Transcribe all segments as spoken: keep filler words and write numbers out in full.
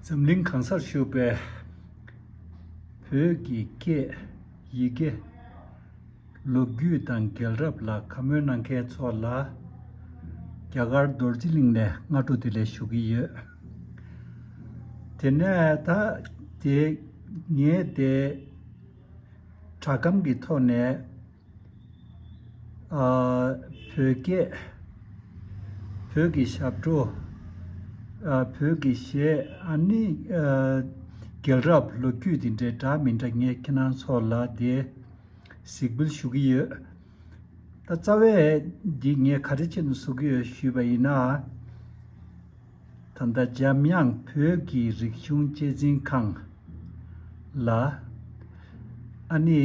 འཛམ་གླིང་གང་སར་བཞུགས་པའི་བོད་ཀྱི་སྐད་ཡི་གེ་ལོ་རྒྱུས་དང་རྒྱལ་རབས་ལ་བཀའ་མོལ་གནང་མཁན་ཚོ་ལ་རྒྱ་གར་རྡོ་རྗེ་གླིང་ནས་སྔ་དྲོ་བདེ་ལེགས་ཞུ་གི་ཡོད། དེ་ནས་ད་དེ་ངས་དེ་དྲ་སྒམ་གྱི་ཐོག་ནས་ཨ་བོད་སྐད། བོད་ཀྱི་ཞབས་བྲོ། ཨ་བོད་ཀྱི་གཞས། ཨ་ནི་ཨ་རྒྱལ་རབས་ལོ་རྒྱུས་འདི་འདྲའི་འདྲ་མི་འདྲ་ངས་ཁྱེད་རང་ཚོ་ལ་དེ་གཟིགས་འབུལ་ཞུ་གི་ཡོད། ད་རྩ་བའི་འདི་ངས་ག་རེ་བྱས་ནས་བཟོ་གི་ཡོད་ཞུས་པ་ཡིན་ན། ད་ལྟ་འཇམ་དབྱངས་བོད་ཀྱི་རིག་གཞུང་གཅེས་འཛིན་ཁང་ལ། ཨ་ནི་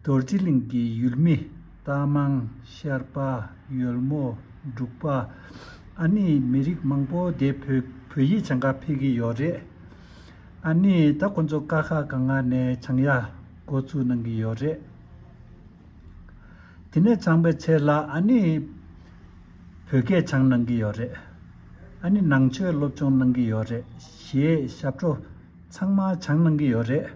རྡོ་རྗེ་གླིང་གི་ཡུལ་མི་རྟ་མང་ཤར་པ་ཡོལ་མོ་འབྲུག་པ། ཨ་ནི་མི་རིགས་མང་པོ་དེ་བོད་བོད་ཡིག་སྦྱང་ག་ཕེབས་ཀྱི་ཡོད་རེད། ཨ་ནི་ད་ཁོ་ཚོ་ཀ་ཁ་ག་ང་ནས་སྦྱང་ཡ་འགོ་བཙུགས་གནང་གི་ཡོད་རེད། དེ་ནས་སྦྱངས་པའི་ཚེ་ལ་ཨ་ནི་བོད་སྐད་སྦྱང་གནང་གི་ཡོད་རེད། ཨ་ནི་ནང་ཆོས་སློབ་སྦྱོང་གནང་གི་ཡོད་རེད། གཞས་ཞབས་བྲོ་ཚང་མ་སྦྱང་གནང་གི་ཡོད་རེད།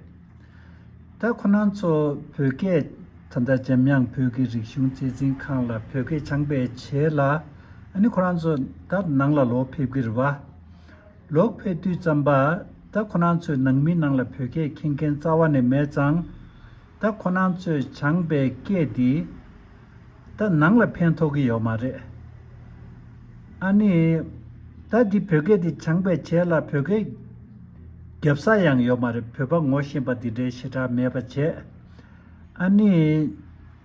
ད་ཁོ་རང་ཚོ་བོད་སྐད་ད་ལྟ་འཇམ་དབྱངས་བོད་ཀྱི་རིག་གཞུང་གཅེས་འཛིན་ཁང་ལ་བོད་སྐད་སྦྱངས་པའི་རྗེས་ལ་ཨ་ནི་ཁོ་རང་ཚོ་ད་ནང་ལ་ལོག་ཕེབས་ཀྱི་རེད་བ། ལོག་ཕེབས་དུས་ཙམ་པ་ད་ཁོ་རང་ཚོའི་ནང་མི་ནང་ལ་བོད་སྐད་མཁྱེན་མཁན་རྩ་བ་ནས་མེད་ཙང་། ད་ཁོ་རང་ཚོས་སྦྱངས་པའི་སྐད་འདི་ད་ནང་ལ་ཕན་ཐོགས་ཀྱི་ཡོད་མ་རེད། ཨ་ནི་ད་འདི་བོད་སྐད་འདི་སྦྱངས་པའི་རྗེས་ལ་བོད་སྐད་རྒྱབ་ས་ཡང་ཡོད་མ་རེད། བོད་པ་ངོ་ཤེས་པ་འདི་འདྲའི་ཞེ་དྲག་མེད་པ་བྱས། ཨ་ནི་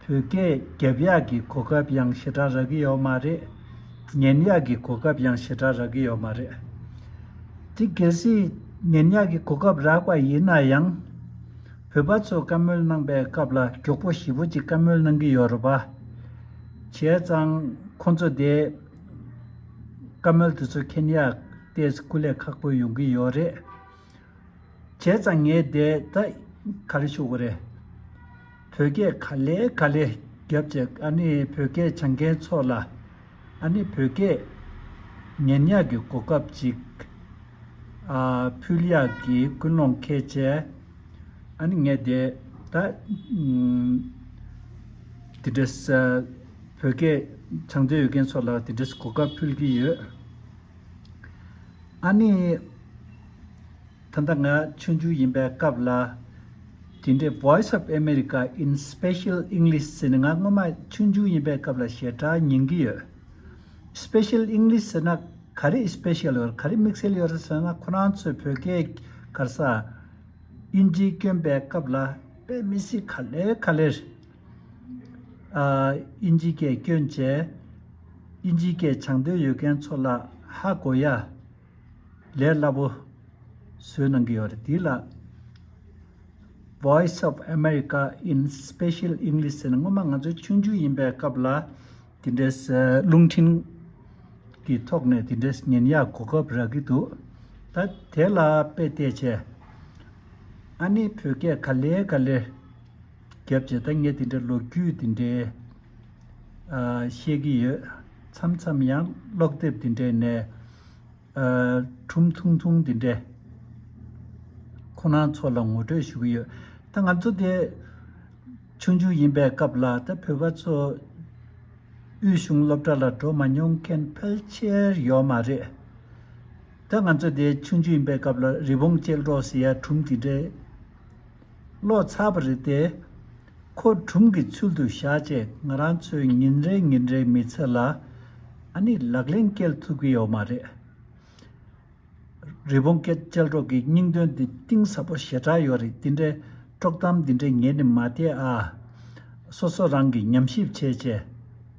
བོད་སྐད་རྒྱབ་ཡག་གི་གོ་སྐབས་ཡང་ཞེ་དྲག་རག་གི་ཡོད་མ་རེད། ཉན་ཡག་གི་གོ་སྐབས་ཡང་ཞེ་དྲག་རག་གི་ཡོད་མ་རེད། དེ་གལ་སྲིད་ཉན་ཡག་གི་གོ་སྐབས་རག་པ་ཡིན་ན་ཡང་། བོད་པ་ཚོ་བཀའ་མོལ་གནང་པའི་སྐབས་ལ་མགྱོགས་པོ་ཞེ་པོ་ཅིག་བཀའ་མོལ་གནང་གི་ཡོད་རེད་པ། བྱས་ཙང་ཁོང་ཚོ་དེ་བཀའ་མོལ་དེ་ཚོ་མཁྱེན་ཡག་ཏོག་ཙམ་སྐུ་ལས་ཁག་པོ་ཡོང་གི་ཡོད་རེད། བྱས་ཙང་ངས་དེ་ད་ག་རེ་ཞུ་དགོས་རེད། བོད་སྐད་ག་ལེ་ག་ལེ་རྒྱབ་བྱས། ཨ་ནི་བོད་སྐད་སྦྱང་མཁན་ཚོ་ལ་ཨ་ནི་བོད་སྐད་ཉན་ཡག་གི་གོ་སྐབས་ཅིག་ཨ་ཕུལ་ཡག་གི་ཀུན་སློང་འཁྱེར་བྱས། ཨ་ནི་ངས་དེ་ད་ཨུམ་དེ་འདྲས་བོད་སྐད་སྦྱང་འདོད་ཡོད་མཁན་ཚོ་ལ་དེ་འདྲས་གོ་སྐབས་ཕུལ་གྱི་ཡོད། ཨ་ནི། ད་ལྟ་ང་ཆུང་ཆུང་ཡིན་པའི་སྐབས་ལ། དེ་འདྲའི་Voice of America in Special English ཟེར་ནས་ང་སྔོན་མ་ཆུང་ཆུང་ཡིན་པའི་སྐབས་ལ་ཞེ་དྲག་ཉན་གྱི་ཡོད། Special English ཟེར་ན་ག་རེ་special ཡོད་རེད། ག་རེ་དམིགས་བསལ་ཡོད་རེད་ཟེར་ན། ཁོ་རང་ཚོས་བོད་སྐད་ག་རེ་ཟ། དབྱིན་ཇིའི་སྐྱོན་པའི་སྐབས་ལ་དཔེ་མི་སྲིད་ག་ལེར་ག་ལེར། ཨ་དབྱིན་ཇིའི་སྐད་སྐྱོན་བྱས། དབྱིན་ཇིའི་སྐད་སྦྱང་འདོད་ཡོད་མཁན་ཚོ་ལ་ཧ་གོ་ཡ། ལས་སླ་པོ་བཟོས་གནང་གི་ཡོད་རེད། དེ་ལ་Voice of America in Special English ཟེར་ནས་སྔོན་མ་ང་ཚོ་ཆུང་ཆུང་ཡིན་པའི་སྐབས་ལ་དེ་འདྲའི་རླུང་འཕྲིན་གྱི་ཐོག་ནས་དེ་འདྲའི་ཉན་ཡག་གོ་སྐབས་རག་གི་འདུག་ད་དེ་ལ་དཔེ་བལྟས་བྱས། ཨ་ནི་བོད་སྐད་ག་ལེ་ག་ལེ་རྒྱབ་བྱས། ད་ངས་དེ་འདྲའི་ལོ་རྒྱུས་དེ་འདྲའི་ཨ་བཤད་ཀྱི་ཡོད། མཚམས་མཚམས་ཡང་ཀློག་དེབ་དེ་འདྲའི་ནས། ཨ་སྒྲུང་ཐུང་ཐུང་འདི་འདྲས་ཁོང་རྣམ་ཚོ་ལ་ངོ་སྤྲོད་ཞུ་གི་ཡོད། ད་ང་ཚོ་དེ་ཆུང་ཆུང་ཡིན་པའི་སྐབས་ལ་ད་བོད་པ་ཚོ་དབུས་གཞུང་སློབ་གྲྭ་ལ་འགྲོ་མ་མྱོང་མཁན་ཕལ་ཆེར་ཡོད་མ་རེད། ད་ང་ཚོ་དེ་ཆུང་ཆུང་ཡིན་པའི་སྐབས་ལ་རི་བོང་ཅལ་སྒྲོག་ཟེར་ཡ་སྒྲུང་འདི་འདྲས་ཀློག་ཚར་བ་རེད་དེ། ཁོ་སྒྲུང་གི་ཚུལ་དུ་བཞག་བྱས་ང་རང་ཚོའི་ཉིན་རེ་ཉིན་རེའི་མི་ཚེ་ལ་ཨ་ནི་ལག་ལེན་སྐྱེལ་ཐུབ་ཀྱི་ཡོད་མ་རེད། རི་བོང་སྐད་ཅལ་སྒྲོག་གི་སྙིང་དོན་འདི་གཏིང་ཟབ་པོ་ཞེ་དྲག་ཡོད་རེད། འདི་འདྲའི་དཀྲོག་གཏམ་འདི་འདྲའི་ངས་ནི་མ་བལྟས་ཨ། སོ་སོ་རང་གིས་ཉམས་ཞིབ་བྱས་བྱས།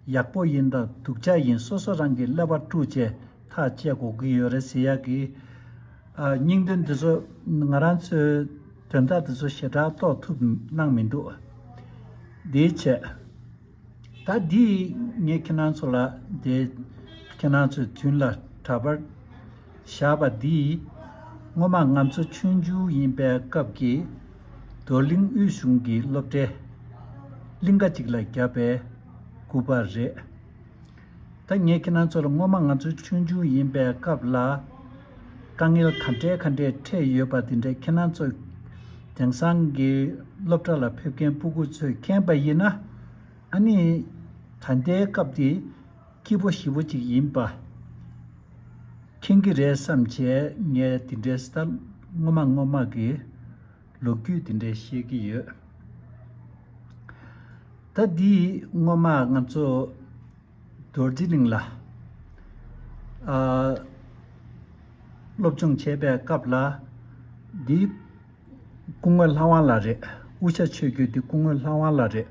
ཡག་པོ་ཡིན་དང་སྡུག་ཅག་ཡིན་སོ་སོ་རང་གིས་ཀླད་པ་དཀྲུགས་བྱས་ཐག་བཅད་དགོས་ཀྱི་ཡོད་རེད་ཟེར་ཡག་གི། ཨ་སྙིང་དོན་འདི་ཚོ་ང་རང་ཚོའི་དོན་དག་འདི་ཚོ་ཞེ་དྲག་རྟོགས་ཐུབ་གནང་མི་འདུག་འདིའི་ཆེད། ད་འདི་ངས་ཁྱེད་རང་ཚོ་ལ་དེ་ཁྱེད་རང་ཚོའི་མདུན་ལ་གྲྭ་པར་བཞག་པ་འདི་སྔོན་མ་ང་ཚོ་ཆུང་ཆུང་ཡིན་པའི་སྐབས་ཀྱི་རྡོར་གླིང་དབུས་གཞུང་གི་སློབ་གྲྭའི་གླིང་ག་གཅིག་ལ་བརྒྱབ་པའི་སྐུ་པར་རེད། ད་ངས་ཁྱེད་རང་ཚོ་ལ་སྔོན་མ་ང་ཚོ་ཆུང་ཆུང་ཡིན་པའི་སྐབས་ལ་ དཀའ་ངལ་ག་འདྲའི་ག་འདྲའི་འཕྲད་ཡོད་པ་དེ་འདྲའི་ཁྱེད་རང་ཚོ་དེང་སང་གི་སློབ་གྲྭ་ལ་ཕེབས་མཁན་སྤུ་གུ་ཚོས་མཁྱེན་པ་ཡིན་ན། ཨ་ནི་ད་ལྟའི་སྐབས་དེ་སྐྱིད་པོ་ཞེ་པོ་ཅིག་ཡིན་པ་མཁྱེན་གྱི་རེད་བསམ་བྱས། ངས་དེ་འདྲའི་ད་སྔོན་མ་སྔོན་མ་གི་ལོ་རྒྱུས་དེ་འདྲའི་བཤད་ཀྱི་ཡོད། ད་འདི་སྔོན་མ་ང་ཚོ་རྡོ་རྗེ་གླིང་ལ་ཨ་སློབ་སྦྱོང་བྱས་པའི་སྐབས་ལ། འདི་སྐུ་ངོ་ལྷ་དབང་ལགས་རེད། དབུ་ཞྭ་ཆོས་རྒྱུད་འདི་སྐུ་ངོ་ལྷ་དབང་ལགས་རེད།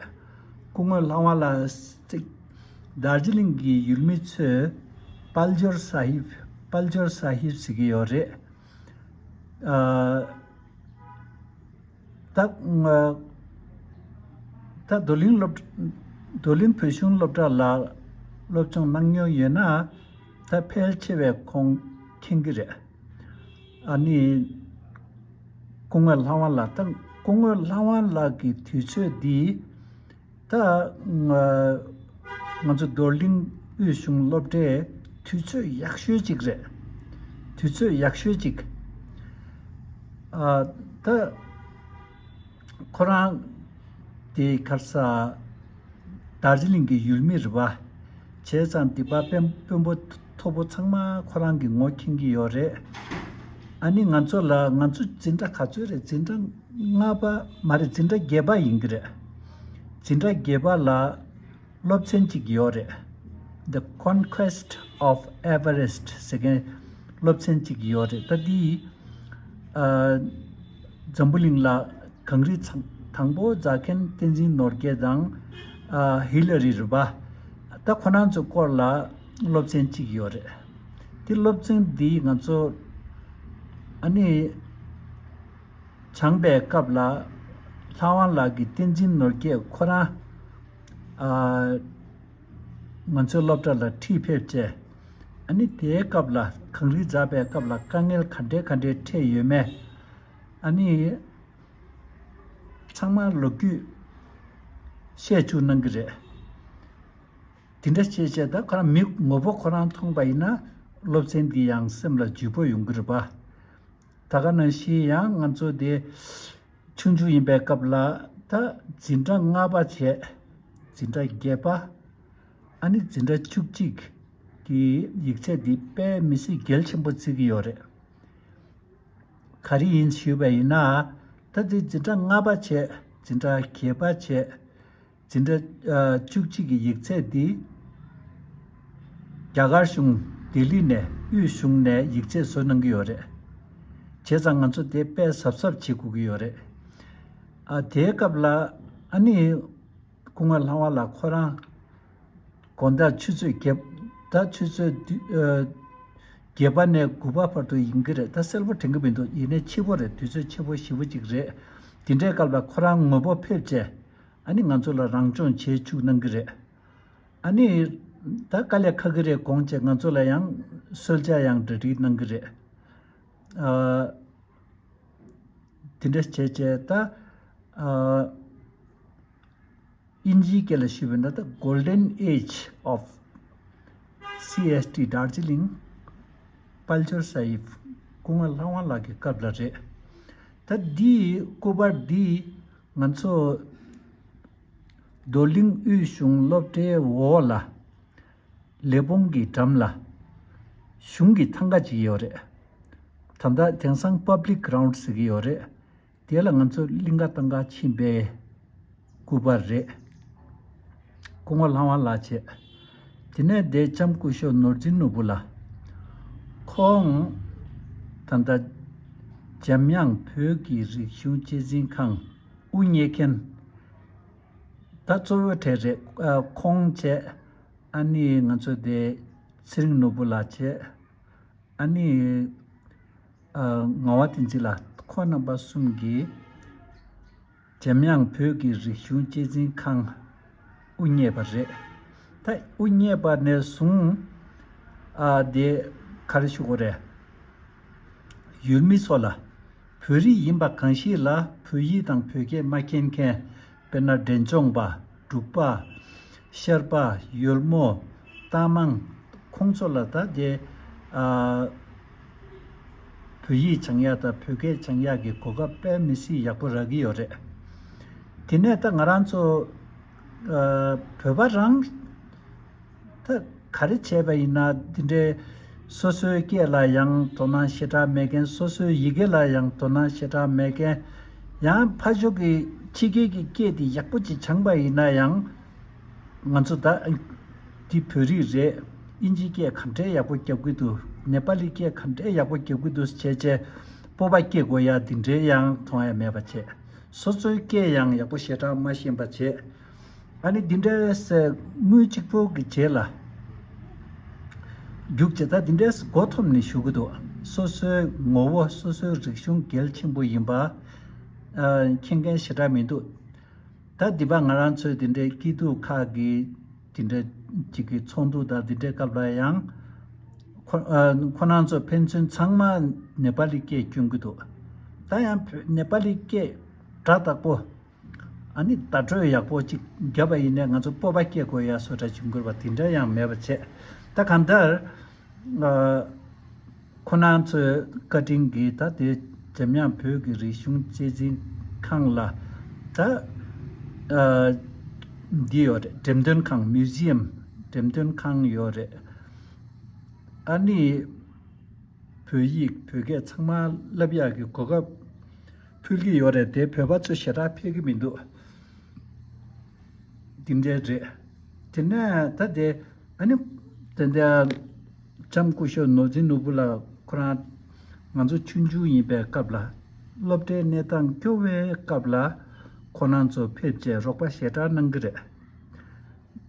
སྐུ་ངོ་ལྷ་དབང་ལགས་དར་ཇི་ལིང་གི་ཡུལ་མི་ཚོས་པལ་ཇོར་ས་ཧིབ། པལ་ཇོར་ས་ཧིབ་ཟེར་གྱི་ཡོད་རེད། ཨ་ད་ང་ད་རྡོར་གླིང་སློབ། རྡོར་གླིང་བོད་གཞུང་སློབ་གྲྭ་ལ་སློབ་སྦྱོང་གནང་མྱོང་ཡོད་ན། ད་ཕལ་ཆེ་བས་ཁོང་མཁྱེན་གྱི་རེད། ཨ་ནི་སྐུ་ངོ་ལྷ་དབང་ལགས། ད་སྐུ་ངོ་ལྷ་དབང་ལགས་ཀྱི་དུས་ཚོད་འདི། ད་ང་ང་ཚོ་རྡོར་གླིང་དབུས་གཞུང་སློབ་གྲྭའི་དུས་ཚོད་ཡག་ཤོས་ཅིག་རེད། དུས་ཚོད་ཡག་ཤོས་ཅིག་ཨ་ད་ཁོ་རང་དེ་ག་རེ་ཟ། དར་ཇི་ལིང་གི་ཡུལ་མི་རེད་པ། བྱས་ཙང་འདི་པ་དཔོན་དཔོན་པོ་མཐོ་པོ་ཚང་མ་ཁོ་རང་གི་ངོ་མཁྱེན་གྱི་ཡོད་རེད། ཨ་ནི་ང་ཚོ་ལ། ང་ཚོ་འཛིན་གྲྭ་ག་ཚོད་རེད། འཛིན་གྲྭ་ལྔ་པ་མ་རེད། འཛིན་གྲྭ་བརྒྱད་པ་ཡིན་གྱི་རེད། འཛིན་གྲྭ་བརྒྱད་པ་ལ་སློབ་ཚན་གཅིག་ཡོད་རེད། The Conquest of Everest ཟེར་མཁན་སློབ་ཚན་གཅིག་ཡོད་རེད། ད་འདི་ཨ་འཛམ་བུ་གླིང་ལ་གངས་རི་ཚང་དང་པོ་འཛེགས་མཁན་བསྟན་འཛིན་ནོར་རྒྱས་དང་ཨ་ཧི་ལ་རི་རེད་པ། ད་ཁོ་རང་ཚོའི་སྐོར་ལ་སློབ་ཚན་གཅིག་ཡོད་རེད། དེ་སློབ་ཚན་འདི་ང་ཚོ་ཨ་ནི་སྦྱངས་པའི་སྐབས་ལ། ལྷ་དབང་ལགས་ཀྱིས་བསྟན་འཛིན་ནོར་རྒྱས་ཁོ་རང་ཨ་ང་ཚོའི་སློབ་གྲྭ་ལ་ཁྲིད་ཕེབས་བྱས། ཨ་ནི་དེའི་སྐབས་ལ་གངས་རི་འཛེགས་པའི་སྐབས་ལ་དཀའ་ངལ་ག་འདྲའི་ག་འདྲའི་འཕྲད་ཡོད་མེད། ཨ་ནི་ཚང་མ་ལོ་རྒྱུས་བཤད་བཅུག་གནང་གི་རེད། དེ་འདྲ་བྱས་བྱས། ད་ཁོ་རང་མི་ངོ་བོ་ཁོ་རང་མཐོང་པ་ཡིན་ན། སློབ་ཚན་འདི་ཡང་སེམས་ལ་འཇུག་པོ་ཡོང་གི་རེད་པ། ད་ག་ནང་བཞིན་ཡང་ང་ཚོ་དེ་ཆུང་ཆུང་ཡིན་པའི་སྐབས་ལ། ད་འཛིན་གྲྭ་ལྔ་པ་བྱས། འཛིན་གྲྭ་བརྒྱད་པ། ཨ་ནི་འཛིན་གྲྭ་བཅུ་གཅིག་གི་ཡིག་ཚད་འདི་དཔེ་མི་སྲིད་གལ་ཆེན་པོ་བརྩི་གི་ཡོད་རེད། ག་རེ་ཡིན་ཞུས་པ་ཡིན་ན། ད་དེ་འཛིན་གྲྭ་ལྔ་པ་བྱས། འཛིན་གྲྭ་བརྒྱད་པ་བྱས། འཛིན་གྲྭ་ཨ་བཅུ་གཅིག་གི་ཡིག་ཚད་འདི་རྒྱ་གར་གཞུང་ལྡི་ལི་ནས། དབུས་གཞུང་ནས་ཡིག་ཚད་བཟོ་གནང་གི་ཡོད་རེད། བྱས་ཙང་ང་ཚོ་དེ་དཔེ་གཟབ་གཟབ་བྱེད་དགོས་ཀྱི་ཡོད་རེད། ཨ་དེའི་སྐབས་ལ་ཨ་ནི་སྐུ་ངོ་ལྷ་དབང་ལགས་ཁོ་རང་དགོང་དག་ཆུ་ཚོད་བརྒྱད། ད་ཆུ་ཚོད་བདུན་ཨ་བརྒྱད་པ་ནས་དགུ་པ་བར་དུ་ཡིན་གྱི་རེད། ད་གསལ་པོ་དྲན་གྱི་མི་འདུག་ཡིན་ནའི་ཕྱི་པོ་རེད། དུས་ཚོད་ཕྱི་པོ་ཞེ་པོ་ཅིག་རེད། དེ་འདྲའི་སྐབས་ལ་ཁོ་རང་ངོ་བོ་ཕེབས་བྱས། ཨ་ནི་ང་ཚོ་ལ་རང་སྦྱོང་བྱེད་བཅུག་གནང་གི་རེད། ཨ་ནི་ད་དཀའ་ལས་ཁག་གི་རེད་དགོངས་བྱས། ང་ཚོ་ལ་ཡང་གསོལ་ཇ་ཡང་གྲ་སྒྲིག་གནང་གི་རེད། ཨ་དེ་འདྲ་བྱས་བྱས། ད་ཨ་དབྱིན་ཇིའི་སྐད་ལ་ཞུས་པ་ཡིན་ན། The Golden Age of C S T Darjeeling, པལ་ཇོར་ས་ཧིབ། སྐུ་ངོ་ལྷ་དབང་ལགས་ཀྱི་སྐབས་ལ་རེད། ད་འདི་སྐུ་པར་འདི་ང་ཚོ་རྡོར་གླིང་དབུས་གཞུང་སློབ་གྲྭའི་འོག་ལ། ལས་སྤོང་གི་འགྲམ་ལ་གཞུང་གི་ཐང་ག་ཅིག་ཡོད་རེད། ད་ལྟ་དེང་སང་པབ་ལིག་གྷ་རའུན་ཌི་ཟེར་གྱི་ཡོད་རེད། དེ་ལ་ང་ཚོ་གླིང་ག་བཏང་ག་ཕྱིན་པའི་སྐུ་པར་རེད། སྐུ་ངོ་ལྷ་དབང་ལགས་བྱས། དེ་ནས་དེ་ལྕམ་སྐུ་ཞབས་ནོར་འཛིན་ནོར་བུ་ལགས། ཁོང་ད་ལྟ་འཇམ་དབྱངས་བོད་ཀྱི་རིག་གཞུང་གཅེས་འཛིན་ཁང་དབུ་བརྙེས་མཁན་ད་གཙོ་བོ་གྲས་རེད། ཨ་ཁོང་བྱས། ཨ་ནི་ང་ཚོ་དེ་ཚེ་རིང་ནོར་བུ་ལགས་བྱས། ཨ་ནི་ཨ་ངག་དབང་བསྟན་འཛིན་ལགས། ཁོང་རྣམ་པ་གསུམ་གྱིས་འཇམ་དབྱངས་བོད་ཀྱི་རིག་གཞུང་གཅེས་འཛིན་ཁང་དབུ་བརྙེས་པ་རེད། ད་དབུ་བརྙེས་པ་ནས་བཟུང་ཨ་དེ་ག་རེ་ཞུ་དགོས་རེད། ཡུལ་མི་ཚོ་ལ། བོད་རིགས་ཡིན་པ་གང་ཞིག་ལ་བོད་ཡིག་དང་བོད་སྐད་མ་མཁྱེན་མཁན། དཔེར་ན་འབྲས་ལྗོངས་པ། འབྲུག་པ། ཤར་པ། ཡོལ་མོ། རྟ་མང་། ཁོང་ཚོ་ལ་ད་དེ་ཨ་ བོད་ཡིག་སྦྱང་ཡག་དང་བོད་སྐད་སྦྱང་ཡག་གི་གོ་སྐབས་དཔེ་མི་སྲིད་ཡག་པོ་རག་གི་ཡོད་རེད། དེ་ནས་ད་ང་རང་ཚོ་ཨ་བོད་པ་རང་ད་ག་རེ་བྱས་པ་ཡིན་ན་འདི་འདྲའི་སོ་སོའི་སྐད་ལ་ཡང་དོ་སྣང་ཞེ་དྲག་མེད་མཁན། སོ་སོའི་ཡི་གེ་ལ་ཡང་དོ་སྣང་ཞེ་དྲག་མེད་མཁན། ཡང་ཕར་ཕྱོགས་ཀྱི་ཕྱི་རྒྱལ་གྱི་སྐད་དེ་ཡག་པོ་ཅིག་སྦྱངས་པ་ཡིན་ན་ཡང་། ང་ཚོ་ད་འདི་བོད་རིགས་རེད། དབྱིན་ཇིའི་སྐད་ག་འདྲའི་ཡག་པོ་རྒྱབ་ཀྱི་འདུག་ནེ་པ་ལིའི་སྐད་ག་འདྲའི་ཡག་པོ་རྒྱབ་ཀྱི་འདུག་བྱས་བྱས་སྤོབས་པ་སྐྱེ་དགོས་ཡ་འདི་འདྲའི་ཡང་མཐོང་ཡ་མེད་པ་བྱས། སོ་སོའི་སྐད་ཡང་ཡག་པོ་ཞེ་དྲག་མ་ཤེས་པ་བྱས། ཨ་ནི་འདི་འདྲའི་སེ་དངུལ་གཅིག་པོ་གི་རྗེས་ལ་རྒྱུགས་བྱས། ད་འདི་འདྲའི་མགོ་འཐོམས་ནས་བཞུགས་ཀྱི་འདུག་སོ་སོའི་ངོ་བོ་སོ་སོའི་རིག་གཞུང་གལ་ཆེན་པོ་ཡིན་པ་ཨ་མཁྱེན་མཁན་ཞེ་དྲག་མི་འདུག་ད་འདི་པ་ང་རང་ཚོའི་འདི་འདྲའི་སྐྱིད་སྡུག་ཁག་གི་འདི་འདྲའི་གཅིག་གི་ཚོགས་འདུ་དང་འདི་འདྲའི་སྐབས་ལ་ཡང་ཁོ་ཨ་ཁོ་རང་ཚོ་ཕན་ཚུན་ཚང་མ་ནེ་པ་ལི་སྐད་སྐྱོན་གྱི་འདུག་ད་ཡང་བོད་ནེ་པ་ལི་སྐད་སྒྲ་དག་པོ་ཨ་ནི་བརྡ་སྤྲོད་ཡག་པོ་ཅིག་བརྒྱབ་པ་ཡིན་ནའི་ང་ཚོ་སྤོབས་པ་སྐྱེ་དགོས་ཡ་བཟོ་འདྲ་བྱུང་དགོས་པ་དེ་འདྲ་ཡང་མེད་པ་བྱས། ད་གང་ལྟར་ཨ་ཁོ་རང་ཚོའི་བཀའ་དྲིན་གྱིས་ད་དེ་འཇམ་དབྱངས་བོད་ཀྱི་རིག་གཞུང་གཅེས་འཛིན་ཁང་ལ་ད་ཨ་འདི་ཡོད་རེད། འགྲེམས་སྟོན་ཁང་། མིའུ་ཛི་ཡམ། འགྲེམས་སྟོན་ཁང་ཡོད་རེད། ཨ་ནི་བོད་ཡིག་བོད་སྐད་ཚང་མ་བསླབ་ཡག་གི་གོ་སྐབས་ཕུལ་གྱི་ཡོད་རེད་དེ། བོད་པ་ཚོ་ཞེ་དྲག་ཕེབས་ཀྱི་མི་འདུག་འདི་འདྲའི་རེད། དེ་ནས་ད་དེ་ཨ་ནི་དེ་འདྲ་ལྕམ་སྐུ་ཞབས་ནོར་འཛིན་ནོར་བུ་ལགས་ཁོ་རང་ང་ཚོ་ཆུང་ཆུང་ཡིན་པའི་སྐབས་ལ། སློབ་གྲྭའི་གནས་སྟངས་སྐྱོ་བའི་སྐབས་ལ་ཁོ་རང་ཚོ་ཕེབས་བྱས་རོགས་པ་ཞེ་དྲག་གནང་གི་རེད།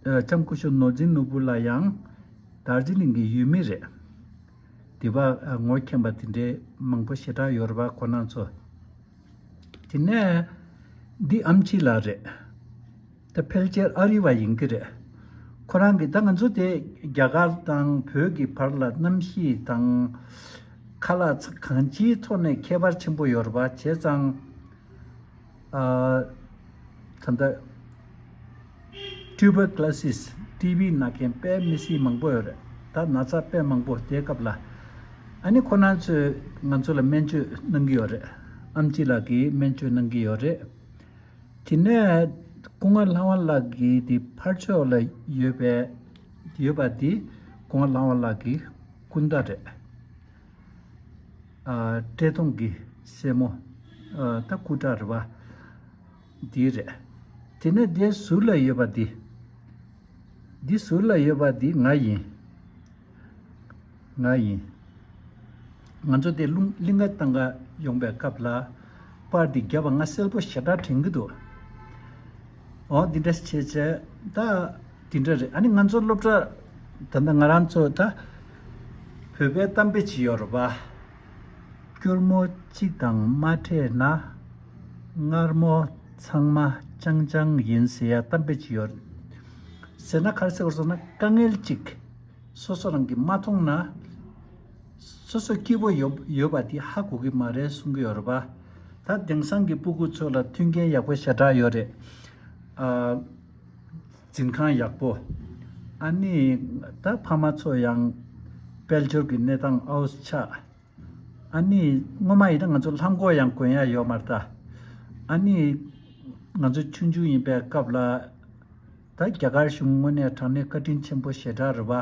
ལྕམ་སྐུ་ཞབས་ནོར་འཛིན་ནོར་བུ་ལགས་ཡང་དར་ཇི་ལིང་གི་ཡུལ་མི་རེད། དེ་བ་ངོ་མཁྱེན་པ་དེ་འདྲའི་མང་པོ་ཞེ་དྲག་ཡོད་རེད་པ། ཁོ་རང་ཚོ། དེ་ནས་འདི་ཨམ་ཆི་ལགས་རེད། ད་ཕལ་ཆེར་ཨ་རི་བ་ཡིན་གྱི་རེད། ཁོ་རང་གིས་ད་ང་ཚོ་དེ་རྒྱ་གར་དང་བོད་ཀྱི་བར་ལ་གནམ་གཤིས་དང་ཁ་ལག་གང་ཅིའི་ཐོག་ནས་ཁྱད་པར་ཆེན་པོ་ཡོད་རེད་པ། བྱས་ཙང་། ཨ། ད་ལྟ་ཊུ་བར་ཀུ་ལོ་སིས། ཊི་བི་ན་མཁན་དཔེ་མི་སྲིད་མང་པོ་ཡོད་རེད། ད་ན་ཚ་དཔེ་མང་པོ་དེའི་སྐབས་ལ། ཨ་ནི་ཁོ་རང་ཚོས་ང་ཚོ་ལ་སྨན་བཅོས་གནང་གི་ཡོད་རེད། ཨམ་ཆི་ལགས་ཀྱིས་སྨན་བཅོས་གནང་གི་ཡོད་རེད། དེ་ནས་སྐུ་ངོ་ལྷ་དབང་ལགས་ཀྱིས་དེ་ཕར་ཕྱོགས་ལ་ཡོད་པའི་ཡོད་པ་དེ་སྐུ་ངོ་ལྷ་དབང་ལགས་ཀྱི་སྐུ་ཟླ་རེད། ཨ། བཀྲས་མཐོང་གི་སྲས་མོ། ཨ། ད་སྐུ་དྲག་རེད་པ། འདི་རེད། དེ་ནས་དེ་ཟུར་ལ་ཡོད་པ་འདི། འདི་ཟུར་ལ་ཡོད་པ་འདི་ང་ཡིན། ང་ཡིན། ང་ཚོ་དེ་གླིང་གླིང་ག་ཐང་ག་ཡོང་པའི་སྐབས་ལ་པར་འདི་བརྒྱབ་པ་ང་གསལ་པོ་ཞེ་དྲག་དྲན་གྱི་འདུག་འོ་འདི་འདྲ་བྱས་བྱས་ད་འདི་འདྲ་རེད། ཨ་ནི་ང་ཚོ་སློབ་གྲྭ་ད་ལྟ་ང་རང་ཚོ་ད་བོད་པའི་གཏམ་དཔེ་ཅིག་ཡོད་རེད་པ། སྐྱུར་མོ་གཅིག་དང་མ་འཕྲད་ན། མངར་མོ་ཚང་མ་ཅང་ཅང་ཡིན་ཟེར་ཡ་གཏམ་དཔེ་ཅིག་ཡོད། ཟེར་ན་ག་རེ་ཟེར་དགོས་ཟེར་ན། དཀའ་ངལ་གཅིག་སོ་སོ་རང་གིས་མ་མཐོང་ན། སོ་སོ་སྐྱིད་པོ་ཡོད་ཡོད་པ་དེ་ཧ་གོ་གི་མ་རེད་གསུང་གི་ཡོད་རེད་པ། ད་དེང་སང་གི་སྤུ་གུ་ཚོ་ལ་མཐུན་རྐྱེན་ཡག་པོ་ཞེ་དྲག་ཡོད་རེད། ཨ། འཛིན་ཁང་ཡག་པོ། ཨ་ནི་ད་ཕ་མ་ཚོ་ཡང་དཔལ་འབྱོར་གྱི་གནས་སྟངས་ཨའུ་ཚོ་ཆགས། ཨ་ནི་སྔོན་མ་ཡིན་ན་ང་ཚོ་ལྷམ་གོག་ཡང་གོན་ཡ་ཡོད་མ་རེད་ད། ཨ་ནི་ང་ཚོ་ཆུང་ཆུང་ཡིན་པའི་སྐབས་ལ། ད་རྒྱ་གར་གཞུང་དངོས་གནས་དྲང་གནས་བཀའ་དྲིན་ཆེན་པོ་ཞེ་དྲག་རེད་པ།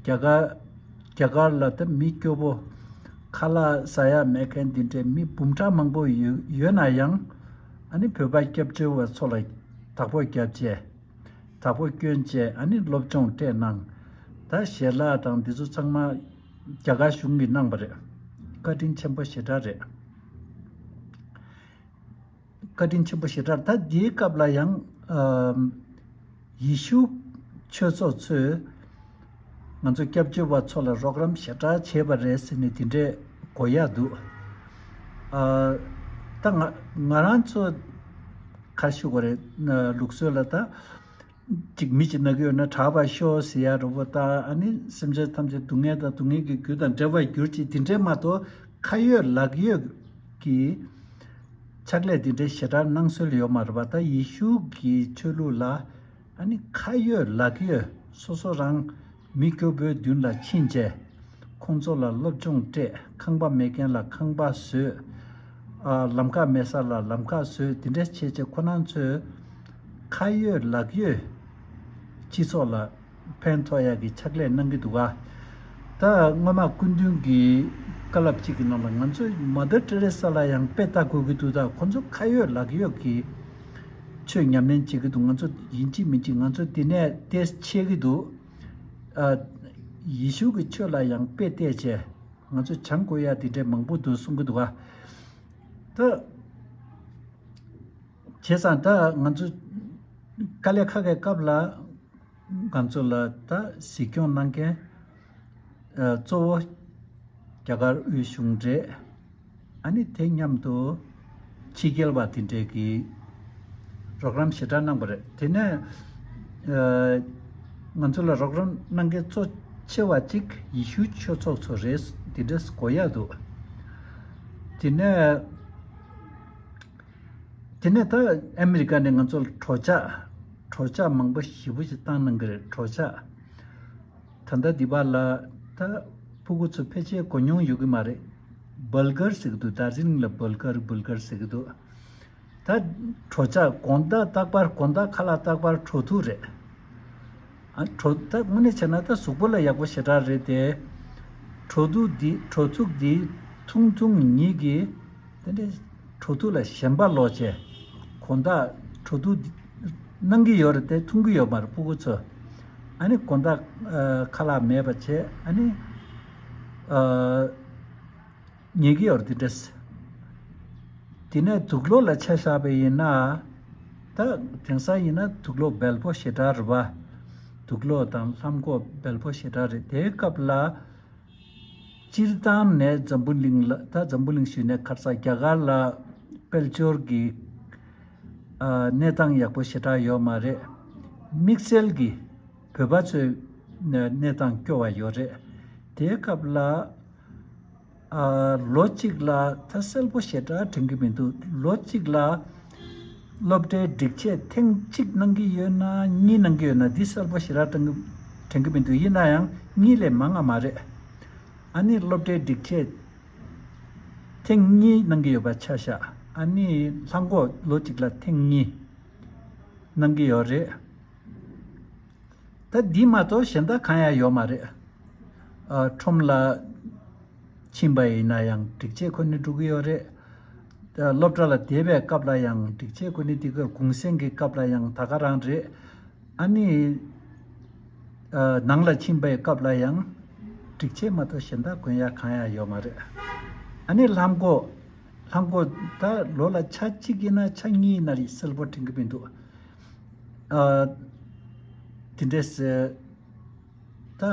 རྒྱ་གར་རྒྱ་གར་ལ་ད་མི་སྐྱོ་པོ། ཁ་ལག་ཟ་ཡ་མེད་མཁན་འདི་འདྲའི་མི་འབུམ་ཕྲག་མང་པོ་ཡོད་ཡོད་ན་ཡང་། ཨ་ནི་བོད་པ་སྐྱབས་བཅོལ་བ་ཚོ་ལ་བདག་པོ་བརྒྱབ་བྱས། བདག་པོ་བསྐྱོན་བྱས། ཨ་ནི་སློབ་སྦྱོང་སྤྲད་གནང་། ད་ཞལ་ལག་དང་འདི་ཚོ་ཚང་མ་རྒྱ་གར་གཞུང་གིས་གནང་པ་རེད། བཀའ་དྲིན་ཆེན་པོ་ཞེ་དྲག་རེད། བཀའ་དྲིན་ཆེན་པོ་ཞེ་དྲག་ད་འདིའི་སྐབས་ལ་ཡང་ཨམ། ཡེ་ཤུ་ཆོས་ཚོགས་ཚོས་ང་ཚོ་སྐྱབས་བཅོལ་བ་ཚོ་ལ་རོགས་རམ་ཞེ་དྲག་བྱས་པ་རེད་ཟེར་ནས་དེ་འདྲས་གོ་ཡག་འདུག་ཨ། ད་ང་ང་རང་ཚོ་ག་ཞུ་དགོས་རེད། ལུགས་སྲོལ་ལ་ད། གཅིག་མི་གཅིག་ན་གི་ཡོད་ན་དྲག་པར་ཤོག་ཟེར་ཡ་རོ་པོ་དང་། ཨ་ནི་སེམས་ཅན་ཐམས་ཅད་སྡུག་བསྔལ་དང་སྡུག་བསྔལ་གྱི་རྒྱུ་དང་བྲལ་བར་གྱུར་ཅིག་དེ་འདྲས་མ་གཏོགས་ཁ་ཡོད་ལག་ཡོད་ཀྱི་ཕྱག་ལས་དེ་འདྲས་ཞེ་དྲག་གནང་སྲོལ་ཡོད་མ་རེད་པ། ད་ཡེ་ཤུ་གི་ཆོས་ལུགས་ལ་ཨ་ནི་ཁ་ཡོད་ལག་ཡོད་སོ་སོ་རང་མི་སྐྱོ་པོའི་མདུན་ལ་ཕྱིན་བྱས། ཁོང་ཚོ་ལ་སློབ་སྦྱོང་སྤྲད། ཁང་པ་མེད་མཁན་ལ་ཁང་པ་བཟོས། ཨ། ལམ་ཁ་མེད་ས་ལ་ལམ་ཁ་བཟོས། དེ་འདྲ་བྱས་བྱས་ཁོ་རང་ཚོས་ཁ་ཡོད་ལག་ཡོད་སྤྱི་ཚོགས་ལ་ཕན་ཐོགས་ཡག་གི་ཕྱག་ལས་གནང་གི་འདུག་ག་ད་སྔོན་མ་སྐུ་མདུན་གྱི་བཀའ་སློབ་གཅིག་གི་ནང་ལ་ང་ཚོས་མ་དར་ཏེ་རེ་ས་ལ་ཡང་དཔེ་ལྟ་དགོས་ཀྱི་འདུག་ད་ཁོ་ཚོ་ཁ་ཡོད་ལག་ཡོད་ཀྱི་ཆོས་ཉམས་ལེན་བྱེད་ཀྱི་འདུག་ང་ཚོ་ཡིན་གཅིག་མིན་གཅིག་ང་ཚོ་འདི་ནས་དེ་ཤེས་ཀྱི་འདུག་ཨ། ཡེ་ཤུ་གི་ཆོས་ལ་ཡང་དཔེ་བལྟས་བྱས་ང་ཚོ་སྦྱང་དགོས་ཡ་དེ་འདྲའི་མང་པོ་འདུག་གསུང་གི་འདུག་ག་ད། བྱས་ཙང་ད་ང་ཚོ་དཀའ་ལས་ཁག་གི་སྐབས་ལ་ང་ཚོ་ལ་ད་གཟིགས་སྐྱོང་གནང་མཁན་ཨ། གཙོ་བོ་རྒྱ་གར་དབུས་གཞུང་རེད། ཨ་ནི་དེ་མཉམ་དུ་ཕྱི་རྒྱལ་བ་དེ་འདྲས་ཀྱིས་རོགས་རམ་ཞེ་དྲག་གནང་པ་རེད། དེ་ནས་ཨ། ང་ཚོ་ལ་རོགས་རམ་གནང་མཁན་གཙོ་ཆེ་བ་གཅིག་ཡེ་ཤུའི་ཆོས་ཚོགས་ཚོ་རེད། དེ་འདྲས་གོ་ཡ་འདུག་དེ་ནས། དེ་ནས་ད་ཨ་མི་རི་ཀ་ནས་ང་ཚོ་ལ་གྲོས་འཆར་གྲོས་འཆར་མང་པོ་ཞེ་པོ་ཞིག་བཏང་གནང་གི་རེད། གྲོས་འཆར་ད་ལྟ་འདི་པ་ལ་ད་ཕྲུ་གུ་ཚོ་ཕལ་ཆེར་གོ་མྱོང་ཡོད་ཀྱི་མ་རེད། བལ་གར་ཟེར་གྱི་འདུག་དར་ཇི་ལིང་ལ་བལ་གར་བལ་གར་ཟེར་གྱི་འདུག་ད་གྲོས་འཆར་དགོང་དག་རྟག་པར་དགོང་དག་ཁ་ལག་རྟག་པར་དྲོ་ཐུག་རེད། ཨ། དྲོ་ད་དངོས་གནས་བྱས་ན་ད་གཟུགས་པོ་ལ་ཡག་པོ་ཞེ་དྲག་རེད་དེ། དྲོ་ཐུག་འདི་དྲོ་ཐུག་འདི་འཐུང་འཐུང་ཉིད་ཀྱིས་དེ་འདྲའི་དྲོ་ཐུག་ལ་ཞེན་པ་ལོག་བྱས། དགོང་དག་དྲོ་ཐུག་འདི་གནང་གི་ཡོད་རེད་དེ་འཐུང་གི་ཡོད་མ་རེད་ཕྲུ་གུ་ཚོ། ཨ་ནི་དགོང་དག་ཨ། ཁ་ལག་མེད་པ་བྱས་ཨ་ནི་ཨ། ཉལ་གྱི་ཡོད་རེད་དེ་འདྲས། དེ་ནས་དུག་ལོག་ལ་ཆ་བཞག་པ་ཡིན་ན། ད་དེང་སང་ཡིན་ན་དུག་ལོག་སྦལ་པོ་ཞེ་དྲག་རེད་པ། དུག་ལོག་དང་ལྷམ་གོག་སྦལ་པོ་ཞེ་དྲག་རེད། དེའི་སྐབས་ལ་སྤྱིར་བཏང་ནས་འཛམ་བུ་གླིང་ལ་ད་འཛམ་བུ་གླིང་ཞུས་ནས་ཁ་སང་རྒྱ་གར་ལ་དཔལ་འབྱོར་གྱི་ཨ། གནས་སྟངས་ཡག་པོ་ཞེ་དྲག་ཡོད་མ་རེད། དམིགས་བསལ་གྱི་བོད་པ་ཚོའི་གནས་སྟངས་སྐྱོ་བ་ཡོད་རེད། དེའི་སྐབས་ལ། ཨ། ལོ་གཅིག་ལ་ད་གསལ་པོ་ཞེ་དྲག་དྲན་གྱི་མི་འདུག་ལོ་གཅིག་ལ་སློབ་གྲྭའི་སྒྲིག་ཆས་ཐེངས་གཅིག་གནང་གི་ཡོད་ན་གཉིས་གནང་གི་ཡོད་ན་འདི་གསལ་པོ་ཞེ་དྲག་དྲན་གྱི་དྲན་གྱི་མི་འདུག་ཡིན་ན་ཡང་གཉིས་ལས་མང་ང་མ་རེད། ཨ་ནི་སློབ་གྲྭའི་སྒྲིག་ཆས་ཐེངས་གཉིས་གནང་གི་ཡོད་པ་ཆ་བཞག་ཨ་ནི་ལྷམ་གོག་ལོ་གཅིག་ལ་ཐེངས་གཉིས་གནང་གི་ཡོད་རེད། ད་འདི་མ་གཏོགས་གཞན་དག་གང་ཡང་ཡོད་མ་རེད། ཨ། ཁྲོམ་ལ་ཕྱིན་པ་ཡིན་ན་ཡང་སྒྲིག་ཆས་གོན་ནས་འགྲོ་གི་ཡོད་རེད། ཨ། སློབ་གྲྭ་ལ་བསྡད་པའི་སྐབས་ལ་ཡང་སྒྲིག་ཆས་གོན་ནས་འདི་གར་གུང་སེང་གི་སྐབས་ལ་ཡང་ད་ག་རང་རེད། ཨ་ནི། ཨ། ནང་ལ་ཕྱིན་པའི་སྐབས་ལ་ཡང་སྒྲིག་ཆས་མ་གཏོགས་གཞན་དག་གོན་ཡ་གང་ཡང་ཡོད་མ་རེད། ཨ་ནི་ལྷམ་གོག་ལྷམ་གོག་ད་ལོ་ལ་ཆ་གཅིག་ཡིན་ན་ཆ་གཉིས་ཡིན་ན་རེད་གསལ་པོ་དྲན་གྱི་མི་འདུག་ཨ། དེ་འདྲས་ཟེར། ད་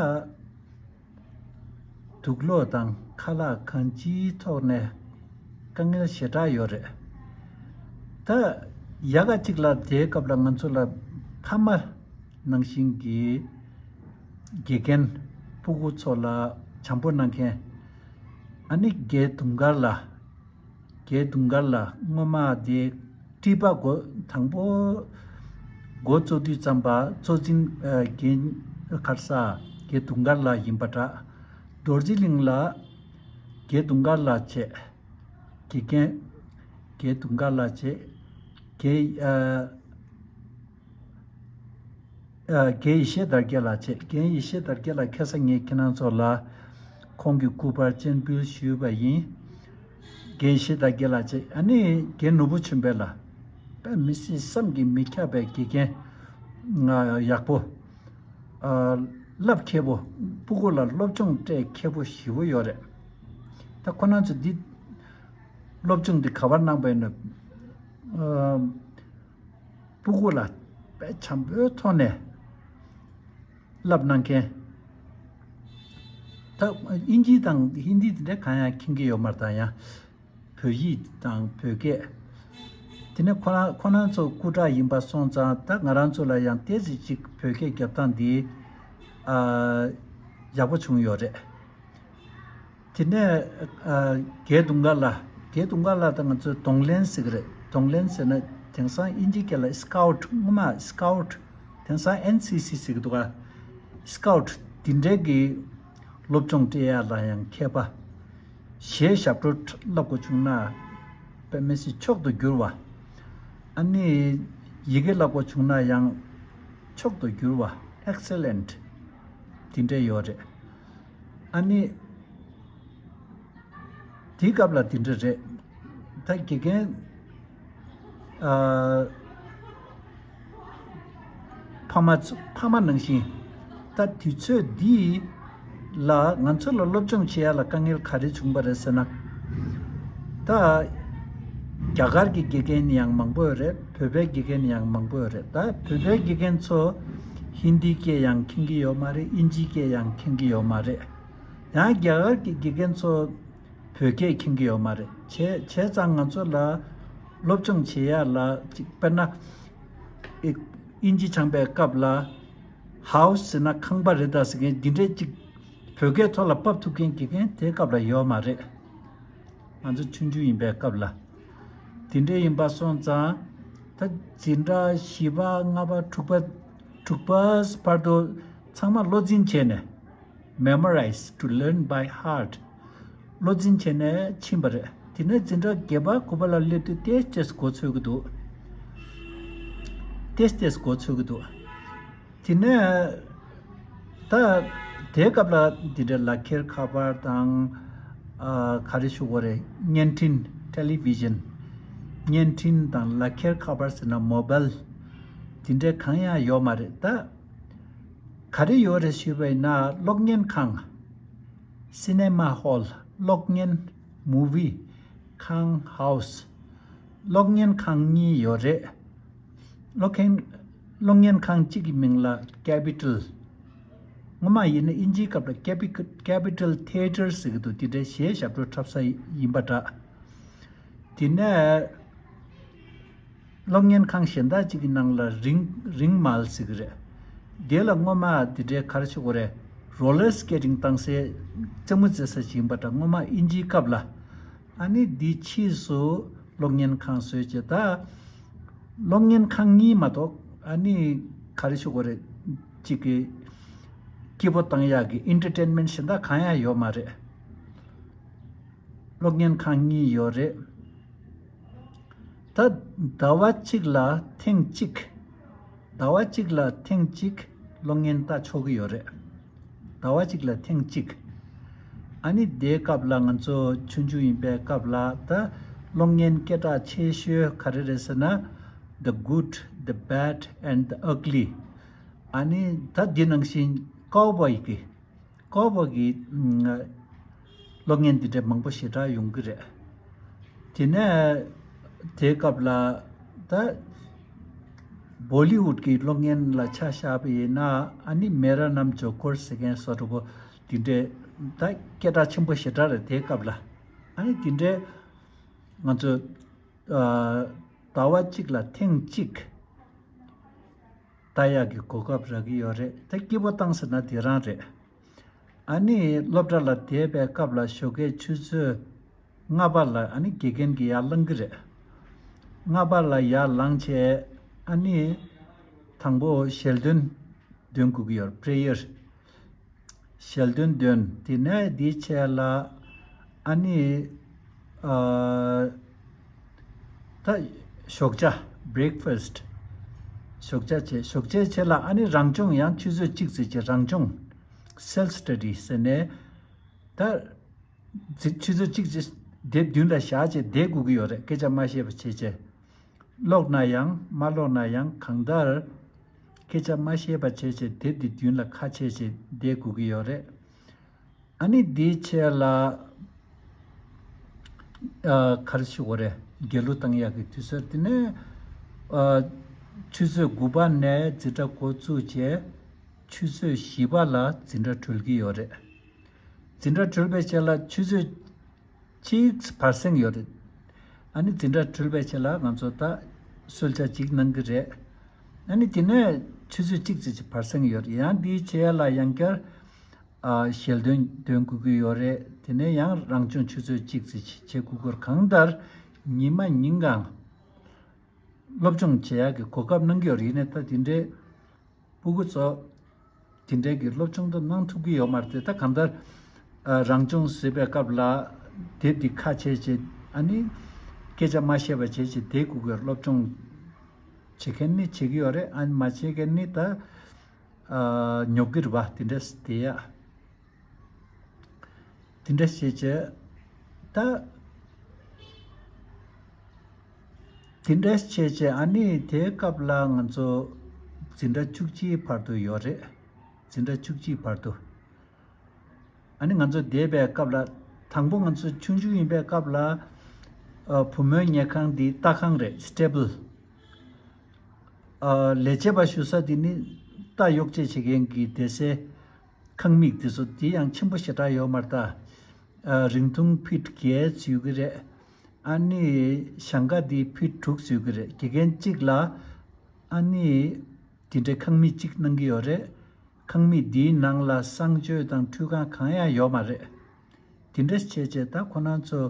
དུག་ལོག་དང་ཁ་ལག་གང་ཅིའི་ཐོག་ནས་དཀའ་ངལ་ཞེ་དྲག་ཡོད་རེད། ད་ཡ་ག་གཅིག་ལ་དེའི་སྐབས་ལ་ང་ཚོ་ལ་ཕ་མ་ནང་བཞིན་གྱི་དགེ་རྒན་ཕྲུ་གུ་ཚོ་ལ་བྱམས་པོ་གནང་མཁན། ཨ་ནི་དགེ་དུང་དཀར་ལ། དགེ་དུང་དཀར་ལ་སྔོན་མ་དེ་ཀྲི་པ་འགོ་དང་པོ་འགོ་བཙུགས་དུས་ཙམ་པ་གཙོ་འཛིན་ཨ། རྒན་གར་ས་དགེ་དུང་དཀར་ལ་ཡིན་པ་འདྲ། རྡོ་རྗེ་གླིང་ལ་དགེ་དུང་དཀར་ལ་བྱས། དགེ་རྒན་དགེ་དུང་དཀར་ལ་བྱས། དགེ་ཨ། ཨ། རྒན་ཡེ་ཤེས་དར་རྒྱས་ལགས་བྱས། རྒན་ཡེ་ཤེས་དར་རྒྱས་ལགས་ཁ་སང་ངས་ཁྱེད་རང་ཚོ་ལ་ཁོང་གི་སྐུ་པར་སྤྱན་འབུལ་ཞུས་པ་ཡིན། རྒན་ཡེ་ཤེས་དར་རྒྱས་ལགས་བྱས། ཨ་ནི་རྒན་ནོར་བུ་ཆོས་འཕེལ་ལགས། དཔེ་མི་སྲིད་བསམ་གྱིས་མི་ཁྱབ་པའི་དགེ་རྒན་ང་ཡག་པོ། ཨ། བསླབ་མཁས་པོ། ཕྲུ་གུ་ལ་སློབ་སྦྱོང་སྤྲད་མཁས་པོ་ཞེ་པོ་ཡོད་རེད། ད་ཁོ་རང་ཚོ་འདི་སློབ་སྦྱོང་འདི་ག་པར་གནང་པ་ཡིན་ན། ཨ། ཕྲུ་གུ་ལ་དཔེ་བྱམས་པོའི་ཐོག་ནས་བསླབ་གནང་མཁན། ད་དབྱིན་ཇི་དང་ཧིན་དི་དེ་འདྲ་གང་ཡང་མཁྱེན་གྱི་ཡོད་མ་རེད། ད་ཡང་བོད་ཡིག་དང་བོད་སྐད། དེ་ནས་ཁོ་རང་ཁོ་རང་ཚོ་སྐུ་དྲག་ཡིན་པ་སོང་ཙང་ད་ང་རང་ཚོ་ལ་ཡང་ཏོག་ཙམ་ཅིག་བོད་སྐད་རྒྱབ་སྟངས་འདི་ཨ། ཡག་པོ་བྱུང་ཡོད་རེད། དེ་ནས་ཨ། རྒན་དུང་དཀར་ལགས། རྒན་དུང་དཀར་ལགས་དང་ང་ཚོས་གདོང་ལེན་ཟེར་གྱི་རེད། གདོང་ལེན་ཟེར་ན་དེང་སང་དབྱིན་ཇི་སྐད་ལ་སི་ཀའུ་ཊི། སྔོན་མ་སི་ཀའུ་ཊི། དེང་སང་ཨེན་སི་སི་ཟེར་གྱི་འདུག་ག་སི་ཀའུ་ཊི་དེ་འདྲའི་གི་ སློབ་སྦྱོང་སྤྲད་ཡ་ལ་ཡང་མཁས་པ། གཞས་ཞབས་བྲོ་བསླབ་དགོས་བྱུང་ན་དཔེ་མི་སྲིད་མཆོག་ཏུ་གྱུར་བ། ཨ་ནི་ཡི་གེ་བསླབ་དགོས་བྱུང་ན་ཡང་མཆོག་ཏུ་གྱུར་བ། Excellent། དེ་འདྲ་ཡོད་རེད། ཨ་ནི། དེའི་སྐབས་ལ་དེ་འདྲ་རེད། ད་དགེ་རྒན། ཨ། ཕ་མ་ཚོ་ཕ་མ་ནང་བཞིན། ད་དུས་ཚོད་འདི་ལ་ང་ཚོ་ལ་སློབ་སྦྱོང་བྱེད་ཡ་ལ་དཀའ་ངལ་ག་རེ་བྱུང་བ་རེད་ཟེར་ན། ད་རྒྱ་གར་གྱི་དགེ་རྒན་ཡང་མང་པོ་ཡོད་རེད། བོད་པའི་དགེ་རྒན་ཡང་མང་པོ་ཡོད་རེད། ད་བོད་པའི་དགེ་རྒན་ཚོ་ཧིན་དི་སྐད་ཡང་མཁྱེན་གྱི་ཡོད་མ་རེད། དབྱིན་ཇིའི་སྐད་ཡང་མཁྱེན་གྱི་ཡོད་མ་རེད། ཡང་རྒྱ་གར་གྱི་དགེ་རྒན་ཚོ་བོད་སྐད་མཁྱེན་གྱི་ཡོད་མ་རེད། བྱས་བྱས་ཙང་ང་ཚོ་ལ་སློབ་སྦྱོང་བྱེད་ཡ་ལ་ཅིག་དཔེར་ན་ཨི་དབྱིན་ཇི་སྦྱང་པའི་སྐབས་ལ་ཧའུ་སི་ཟེར་ན་ཁང་པ་རེད་ད་ཟེར་མཁན་འདི་འདྲའི་ཅིག་བོད་སྐད་ཐོག་ལ་ཕབ་ཐུབ་མཁན་དགེ་རྒན་དེའི་སྐབས་ལ་ཡོད་མ་རེད། ང་ཚོ་ཆུང་ཆུང་ཡིན་པའི་སྐབས་ལ། དེ་འདྲ་ཡིན་པ་སོང་ཙང་ད་འཛིན་གྲྭ་བཞི་པ་ལྔ་པ་དྲུག་པ་དྲུག་པ་བར་དུ་ཚང་མ་བློ་འཛིན་བྱས་ནས། Memorize to learn by heart། བློ་འཛིན་བྱས་ནས་ཕྱིན་པ་རེད། དེ་ནས་འཛིན་གྲྭ་བརྒྱད་པ་དགུ་པ་ལ་སླེབས་དུས་ཏོག་ཙམ་མགོ་ཚོས་ཀྱི་འདུག་ཏོག་ཙམ་མགོ་ཚོས་ཀྱི་འདུག་དེ་ནས་ད་དེའི་སྐབས་ལ་འདི་འདྲའི་ལག་འཁྱེར་ཁ་པར་དང་། ཨ། ག་རེ་ཞུ་དགོས་རེད། བརྙན་འཕྲིན། Television། བརྙན་འཕྲིན་དང་ལག་འཁྱེར་ཁ་པར་ཟེར་ན་མོ་བལ། དེ་འདྲའི་གང་ཡང་ཡོད་མ་རེད་ད། ག་རེ་ཡོད་རེད་ཞུས་པ་ཡིན་ན་གློག་བརྙན་ཁང་། Cinema hall། གློག་བརྙན། Movie། ཁང་། House། གློག་བརྙན་ཁང་གཉིས་ཡོད་རེད། གློག་བརྙན། གློག་བརྙན་ཁང་གཅིག་གི་མིང་ལ་Capitol། སྔོན་མ་ཡིན་ན་དབྱིན་ཇིའི་སྐབས་ལ་Capi- Capitol Theatre ཟེར་གྱི་འདུག་དེ་འདྲའི་གཞས་ཞབས་བྲོ་འཁྲབ་ས་ཡིན་པ་འདྲ། དེ་ནས་གློག་བརྙན་ཁང་གཞན་དག་ཅིག་གི་ནང་ལ་རིང་རིང་མལ་ཟེར་གྱི་རེད། དེ་ལ་སྔོན་མ་དེ་འདྲའི་ག་རེ་ཞུ་དགོས་རེད། Roller skating བཏང་སའི་རྩེད་མོ་རྩེ་ས་ཞིག་ཡིན་པ་འདྲ། སྔོན་མ་དབྱིན་ཇིའི་སྐབས་ལ། ཨ་ནི་འདི་ཕྱིས་སུ་གློག་བརྙན་ཁང་བཟོས་བྱས། ད་གློག་བརྙན་ཁང་གཉིས་མ་གཏོགས་ཨ་ནི་ག་རེ་ཞུ་དགོས་རེད། གཅིག་གི་སྐྱིད་པོ་བཏང་ཡག་གི་Entertainment གཞན་དག་གང་ཡང་ཡོད་མ་རེད། གློག་བརྙན་ཁང་གཉིས་ཡོད་རེད། ད་ཟླ་བ་གཅིག་ལ་ཐེངས་གཅིག་ཟླ་བ་གཅིག་ལ་ཐེངས་གཅིག་གློག་བརྙན་ལྟ་ཆོག་གི་ཡོད་རེད། ཟླ་བ་གཅིག་ལ་ཐེངས་གཅིག་ཨ་ནི་དེའི་སྐབས་ལ་ང་ཚོ་ཆུང་ཆུང་ཡིན་པའི་སྐབས་ལ་ད་གློག་བརྙན་སྐད་གྲགས་ཆེ་ཤོས་ག་རེ་རེད་ཟེར་ན། The Good, the Bad and the Ugly། ཨ་ནི་ད་འདི་ནང་བཞིན་ཀའོ་བོའི་གི་ཀའོ་བོ་གི་ཨ། གློག་བརྙན་འདི་འདྲ་མང་པོ་ཞེ་དྲག་ཡོང་གི་རེད། དེ་ནས་དེའི་སྐབས་ལ་ད་བོ་ལི་ཝུཌ་གི་གློག་བརྙན་ལ་ཆ་བཞག་པ་ཡིན་ན། ཨ་ནི་མེ་ར་ནམ་ཇོ་ཀོར་ཟེར་མཁན་བཟོ་འདྲ་པོ་འདི་འདྲ་ད་སྐད་གྲགས་ཆེན་པོ་ཞེ་དྲག་རེད་དེའི་སྐབས་ལ། ཨ་ནི་འདི་འདྲ་ང་ཚོ་ཨ། ཟླ་བ་གཅིག་ལ་ཐེངས་གཅིག་ལྟ་ཡག་གི་གོ་སྐབས་རག་གི་ཡོད་རེད། ད་སྐྱིད་པོ་བཏང་ཟེར་ན་དེ་རང་རེད། ཨ་ནི་སློབ་གྲྭ་ལ་བསྡད་པའི་སྐབས་ལ་ཞོགས་ཀའི་ཆུ་ཚོད་ལྔ་པ་ལ་ཨ་ནི་དགེ་རྒན་གྱིས་ཡར་ལངས་ཀྱི་རེད། ལྔ་པ་ལ་ཡར་ལངས་བྱས་ཨ་ནི་དང་པོ་ཞལ་འདོན་འདོན་དགོས་ཀྱི་ཡོད་རེད། Prayer། ཞལ་འདོན་འདོན། དེ་ནས་དེའི་ཆེད་ལ་ཨ་ནི་ཨ། ད་ཞོགས་ཇ། Breakfast། ཞོགས་ཇ་བྱས། ཞོགས་ཇའི་ཆེད་ལ་ཨ་ནི་རང་སྦྱོང་ཡང་ཆུ་ཚོད་གཅིག་ཙམ་བྱས་རང་སྦྱོང་། Self study ཟེར་ནས་ད་ཆུ་ཚོད་གཅིག་ཙམ་དེབ་མདུན་ལ་བཞག་བྱས་བསྡད་དགོས་ཀྱི་ཡོད་རེད། སྐད་ཆ་མ་ཤེས་པ་བྱས་བྱས། ཀློག་ན་ཡང་མ་ཀློག་ན་ཡང་གང་ལྟར་སྐད་ཆ་མ་ཤེས་པ་བྱས་བྱས་དེབ་འདི་མདུན་ལ་ཁ་ཕྱེ་བྱས་བསྡད་དགོས་ཀྱི་ཡོད་རེད། ཨ་ནི་འདིའི་ཆེད་ལ་ཨ། ག་རེ་ཞུ་དགོས་རེད། རྒྱལ་གླུ་བཏང་ཡག་གི་དུས་ཚོད་དེ་ནས་ཨ། ཆུ་ཚོད་དགུ་པ་ནས་འཛིན་གྲྭ་འགོ་བཙུགས་བྱས་ཆུ་ཚོད་བཞི་པ་ལ་འཛིན་གྲྭ་གྲོལ་གྱི་ཡོད་རེད། འཛིན་གྲྭ་གྲོལ་བའི་ཆེད་ལ་ཆུ་ཚོད་གཅིག་བར་གསེང་ཡོད་རེད། ཨ་ནི་འཛིན་གྲྭ་གྲོལ་བའི་ཆེད་ལ་ང་ཚོ་ད་གསོལ་ཇ་གཅིག་གནང་གི་རེད། ཨ་ནི་དེ་ནས་ཆུ་ཚོད་གཅིག་ཙམ་བར་གསེང་ཡོད་རེད། ཡང་འདིའི་ཆེད་ལ་ཡང་བསྐྱར་ཨ། ཞལ་འདོན་འདོན་དགོས་ཀྱི་ཡོད་རེད། དེ་ནས་ཡང་རང་སྦྱོང་ཆུ་ཚོད་གཅིག་ཙམ་བྱེད་དགོས་ཀྱི་ཡོད་རེད། གང་ལྟར་ཉི་མ་ཉིན་གང་སློབ་སྦྱོང་བྱེད་ཡག་གི་གོ་སྐབས་གནང་གི་ཡོད་རེད། ཡིན་ནའི་ད་དེ་འདྲའི་སྤུ་གུ་ཚོ་ དེ་འདྲའི་གི་སློབ་སྦྱོང་དུ་གནང་ཐུབ་ཀྱི་ཡོད་མ་རེད་དེ། ད་གང་ལྟར་ཨ་རང་སྦྱོང་བཟོས་པའི་སྐབས་ལ་དེབ་འདི་ཁ་ཕྱེ་བྱས། ཨ་ནི་སྐད་ཆ་མ་ཤེས་པ་བྱས་བྱས་དེ་གུ་གུ་སློབ་སྦྱོང་བྱེད་མཁན་ནི་བྱེད་ཀྱི་ཡོད་རེད། ཨ་ནི་མ་བྱེད་མཁན་ནི་ད་ཨ་ཉོབ་ཀྱི་རེད་པ། དེ་འདྲ་དེ་ཡ། དེ་འདྲ་བྱས་བྱས་ད། དེ་འདྲ་བྱས་བྱས་ཨ་ནི་དེའི་སྐབས་ལ་ང་ཚོ་འཛིན་གྲྭ་བཅུ་གཅིག་བར་དུ་ཡོད་རེད། འཛིན་གྲྭ་བཅུ་གཅིག་བར་དུ། ཨ་ནི་ང་ཚོ་བསྡད་པའི་སྐབས་ལ། དང་པོ་ང་ཚོ་ཆུང་ཆུང་ཡིན་པའི་སྐབས་ལ་ཨ་བུ་མོའི་ཉལ་ཁང་འདི་ལྟ་ཁང་རེད། སི་ཊེ་བལ། ཨ་ལས་བྱེད་པ་བཞུགས་ས་དེ་ནི་རྟ་གཡོག་བྱེད་བྱེད་མཁན་གྱི་སྡོད་སའི་ཁང་མིག་དེ་ཚོ། དེ་ཡང་ཆེན་པོ་ཞེ་དྲག་ཡོད་མ་རེད་ད། ཨ་རིང་ཐུང་ཕིཊ་བརྒྱད་ཡོད་ཀྱི་རེད། ཨ་ནི་ཞེང་ཁ་འདི་ཕིཊ་དྲུག་ཡོད་ཀྱི་རེད། དགེ་རྒན་གཅིག་ལ་ཨ་ནི་དེ་འདྲའི་ཁང་མིག་གཅིག་གནང་གི་ཡོད་རེད། ཁང་མིག་འདིའི་ནང་ལ་གསང་སྤྱོད་དང་ཁྲུས་ཁང་གང་ཡང་ཡོད་མ་རེད། དེ་འདྲ་བྱས་བྱས་ད་ཁོ་རང་ཚོ་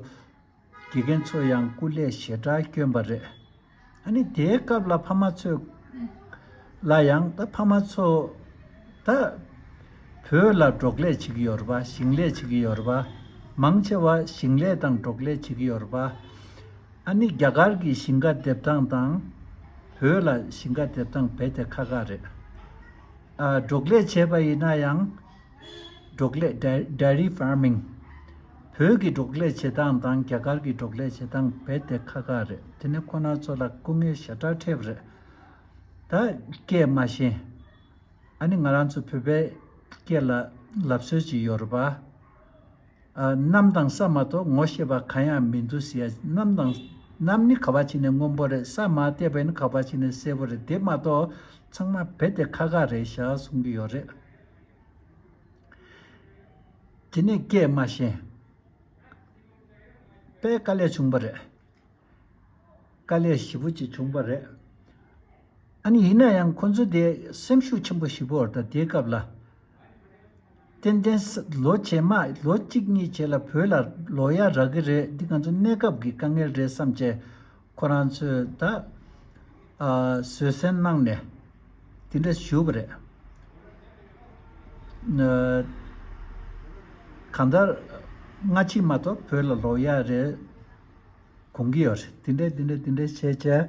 དགེ་རྒན་ཚོ་ཡང་སྐུ་ལས་ཞེ་དྲག་བསྐྱོན་པ་རེད། ཨ་ནི་དེའི་སྐབས་ལ་ཕ་མ་ཚོས་ལ་ཡང་ད་ཕ་མ་ཚོ་ད་བོད་ལ་འབྲོག་ལས་བྱེད་ཀྱི་ཡོད་རེད་པ། ཞིང་ལས་བྱེད་ཀྱི་ཡོད་རེད་པ། མང་ཆེ་བ་ཞིང་ལས་དང་འབྲོག་ལས་བྱེད་ཀྱི་ཡོད་རེད་པ། ཨ་ནི་རྒྱ་གར་གྱི་ཞིང་ཁ་འདེབས་སྟངས་དང་བོད་ལ་ཞིང་ཁ་འདེབས་སྟངས་རྦད་དེ་ཁག་ཁག་རེད། ཨ་འབྲོག་ལས་བྱས་པ་ཡིན་ན་ཡང་། འབྲོག་ལས་ཌའི་ཌའི་རི་ཕར་མིང་། བོད་ཀྱི་འབྲོག་ལས་བྱེད་སྟངས་དང་རྒྱ་གར་གྱི་འབྲོག་ལས་བྱེད་སྟངས་རྦད་དེ་ཁག་ཁག་རེད། དེ་ནི་ཁོ་རང་ཚོ་ལ་སྐུ་ངལ་ཞེ་དྲག་འཕྲད་པ་རེད། ད་སྐད་མ་ཤེས། ཨ་ནི་ང་རང་ཚོ་བོད་པའི་སྐད་ལ་ལབ་སྲོལ་ཅིག་ཡོད་རེད་པ། ཨ་གནམ་དང་ས་མ་གཏོགས་ངོ་ཤེས་པ་གང་ཡང་མི་འདུག་ཟེར་ཡ། གནམ་དང་། གནམ་ནི་ག་པར་ཕྱིན་ནས་སྔོན་པོ་རེད། ས་མར་བལྟས་པ་ཡིན་ན་ག་པར་ཕྱིན་ནས་སེར་པོ་རེད། དེ་མ་གཏོགས་ཚང་མ་རྦད་དེ་ཁག་ཁག་རེད་ཤག་གསུང་གི་ཡོད་རེད། དེ་ནས་སྐད་མ་ཤེས། དཔེ་དཀའ་ལས་བྱུང་པ་རེད། དཀའ་ལས་ཞེ་པོ་ཅིག་བྱུང་པ་རེད། ཨ་ནི་ཡིན་ན་ཡང་ཁོ་ཚོ་དེ་སེམས་ཤུགས་ཆེན་པོ་ཞེ་པོ་རེད། ད་དེའི་སྐབས་ལ་ཏན་ཏན་ས་ལོ་རྗེས་མ་ལོ་གཅིག་གཉིས་རྗེས་ལ་བོད་ལ་ལོག་ཡ་རག་གི་རེད། འདི་ང་ཚོ་གནས་སྐབས་ཀྱི་དཀའ་ངལ་རེད་བསམ་བྱས་ཁོ་རང་ཚོས་ད་ཨ་བཟོད་བསྲན་གནང་ནས་དེ་འདྲ་ཞུས་པ་རེད། ཨ་གང་ལྟར་སྔ་ཕྱི་མ་གཏོགས་བོད་ལ་ལོག་ཡ་རེད་དགོངས་ཀྱི་ཡོད་རེད། དེ་འདྲ་དེ་འདྲ་དེ་འདྲ་བྱས་བྱས།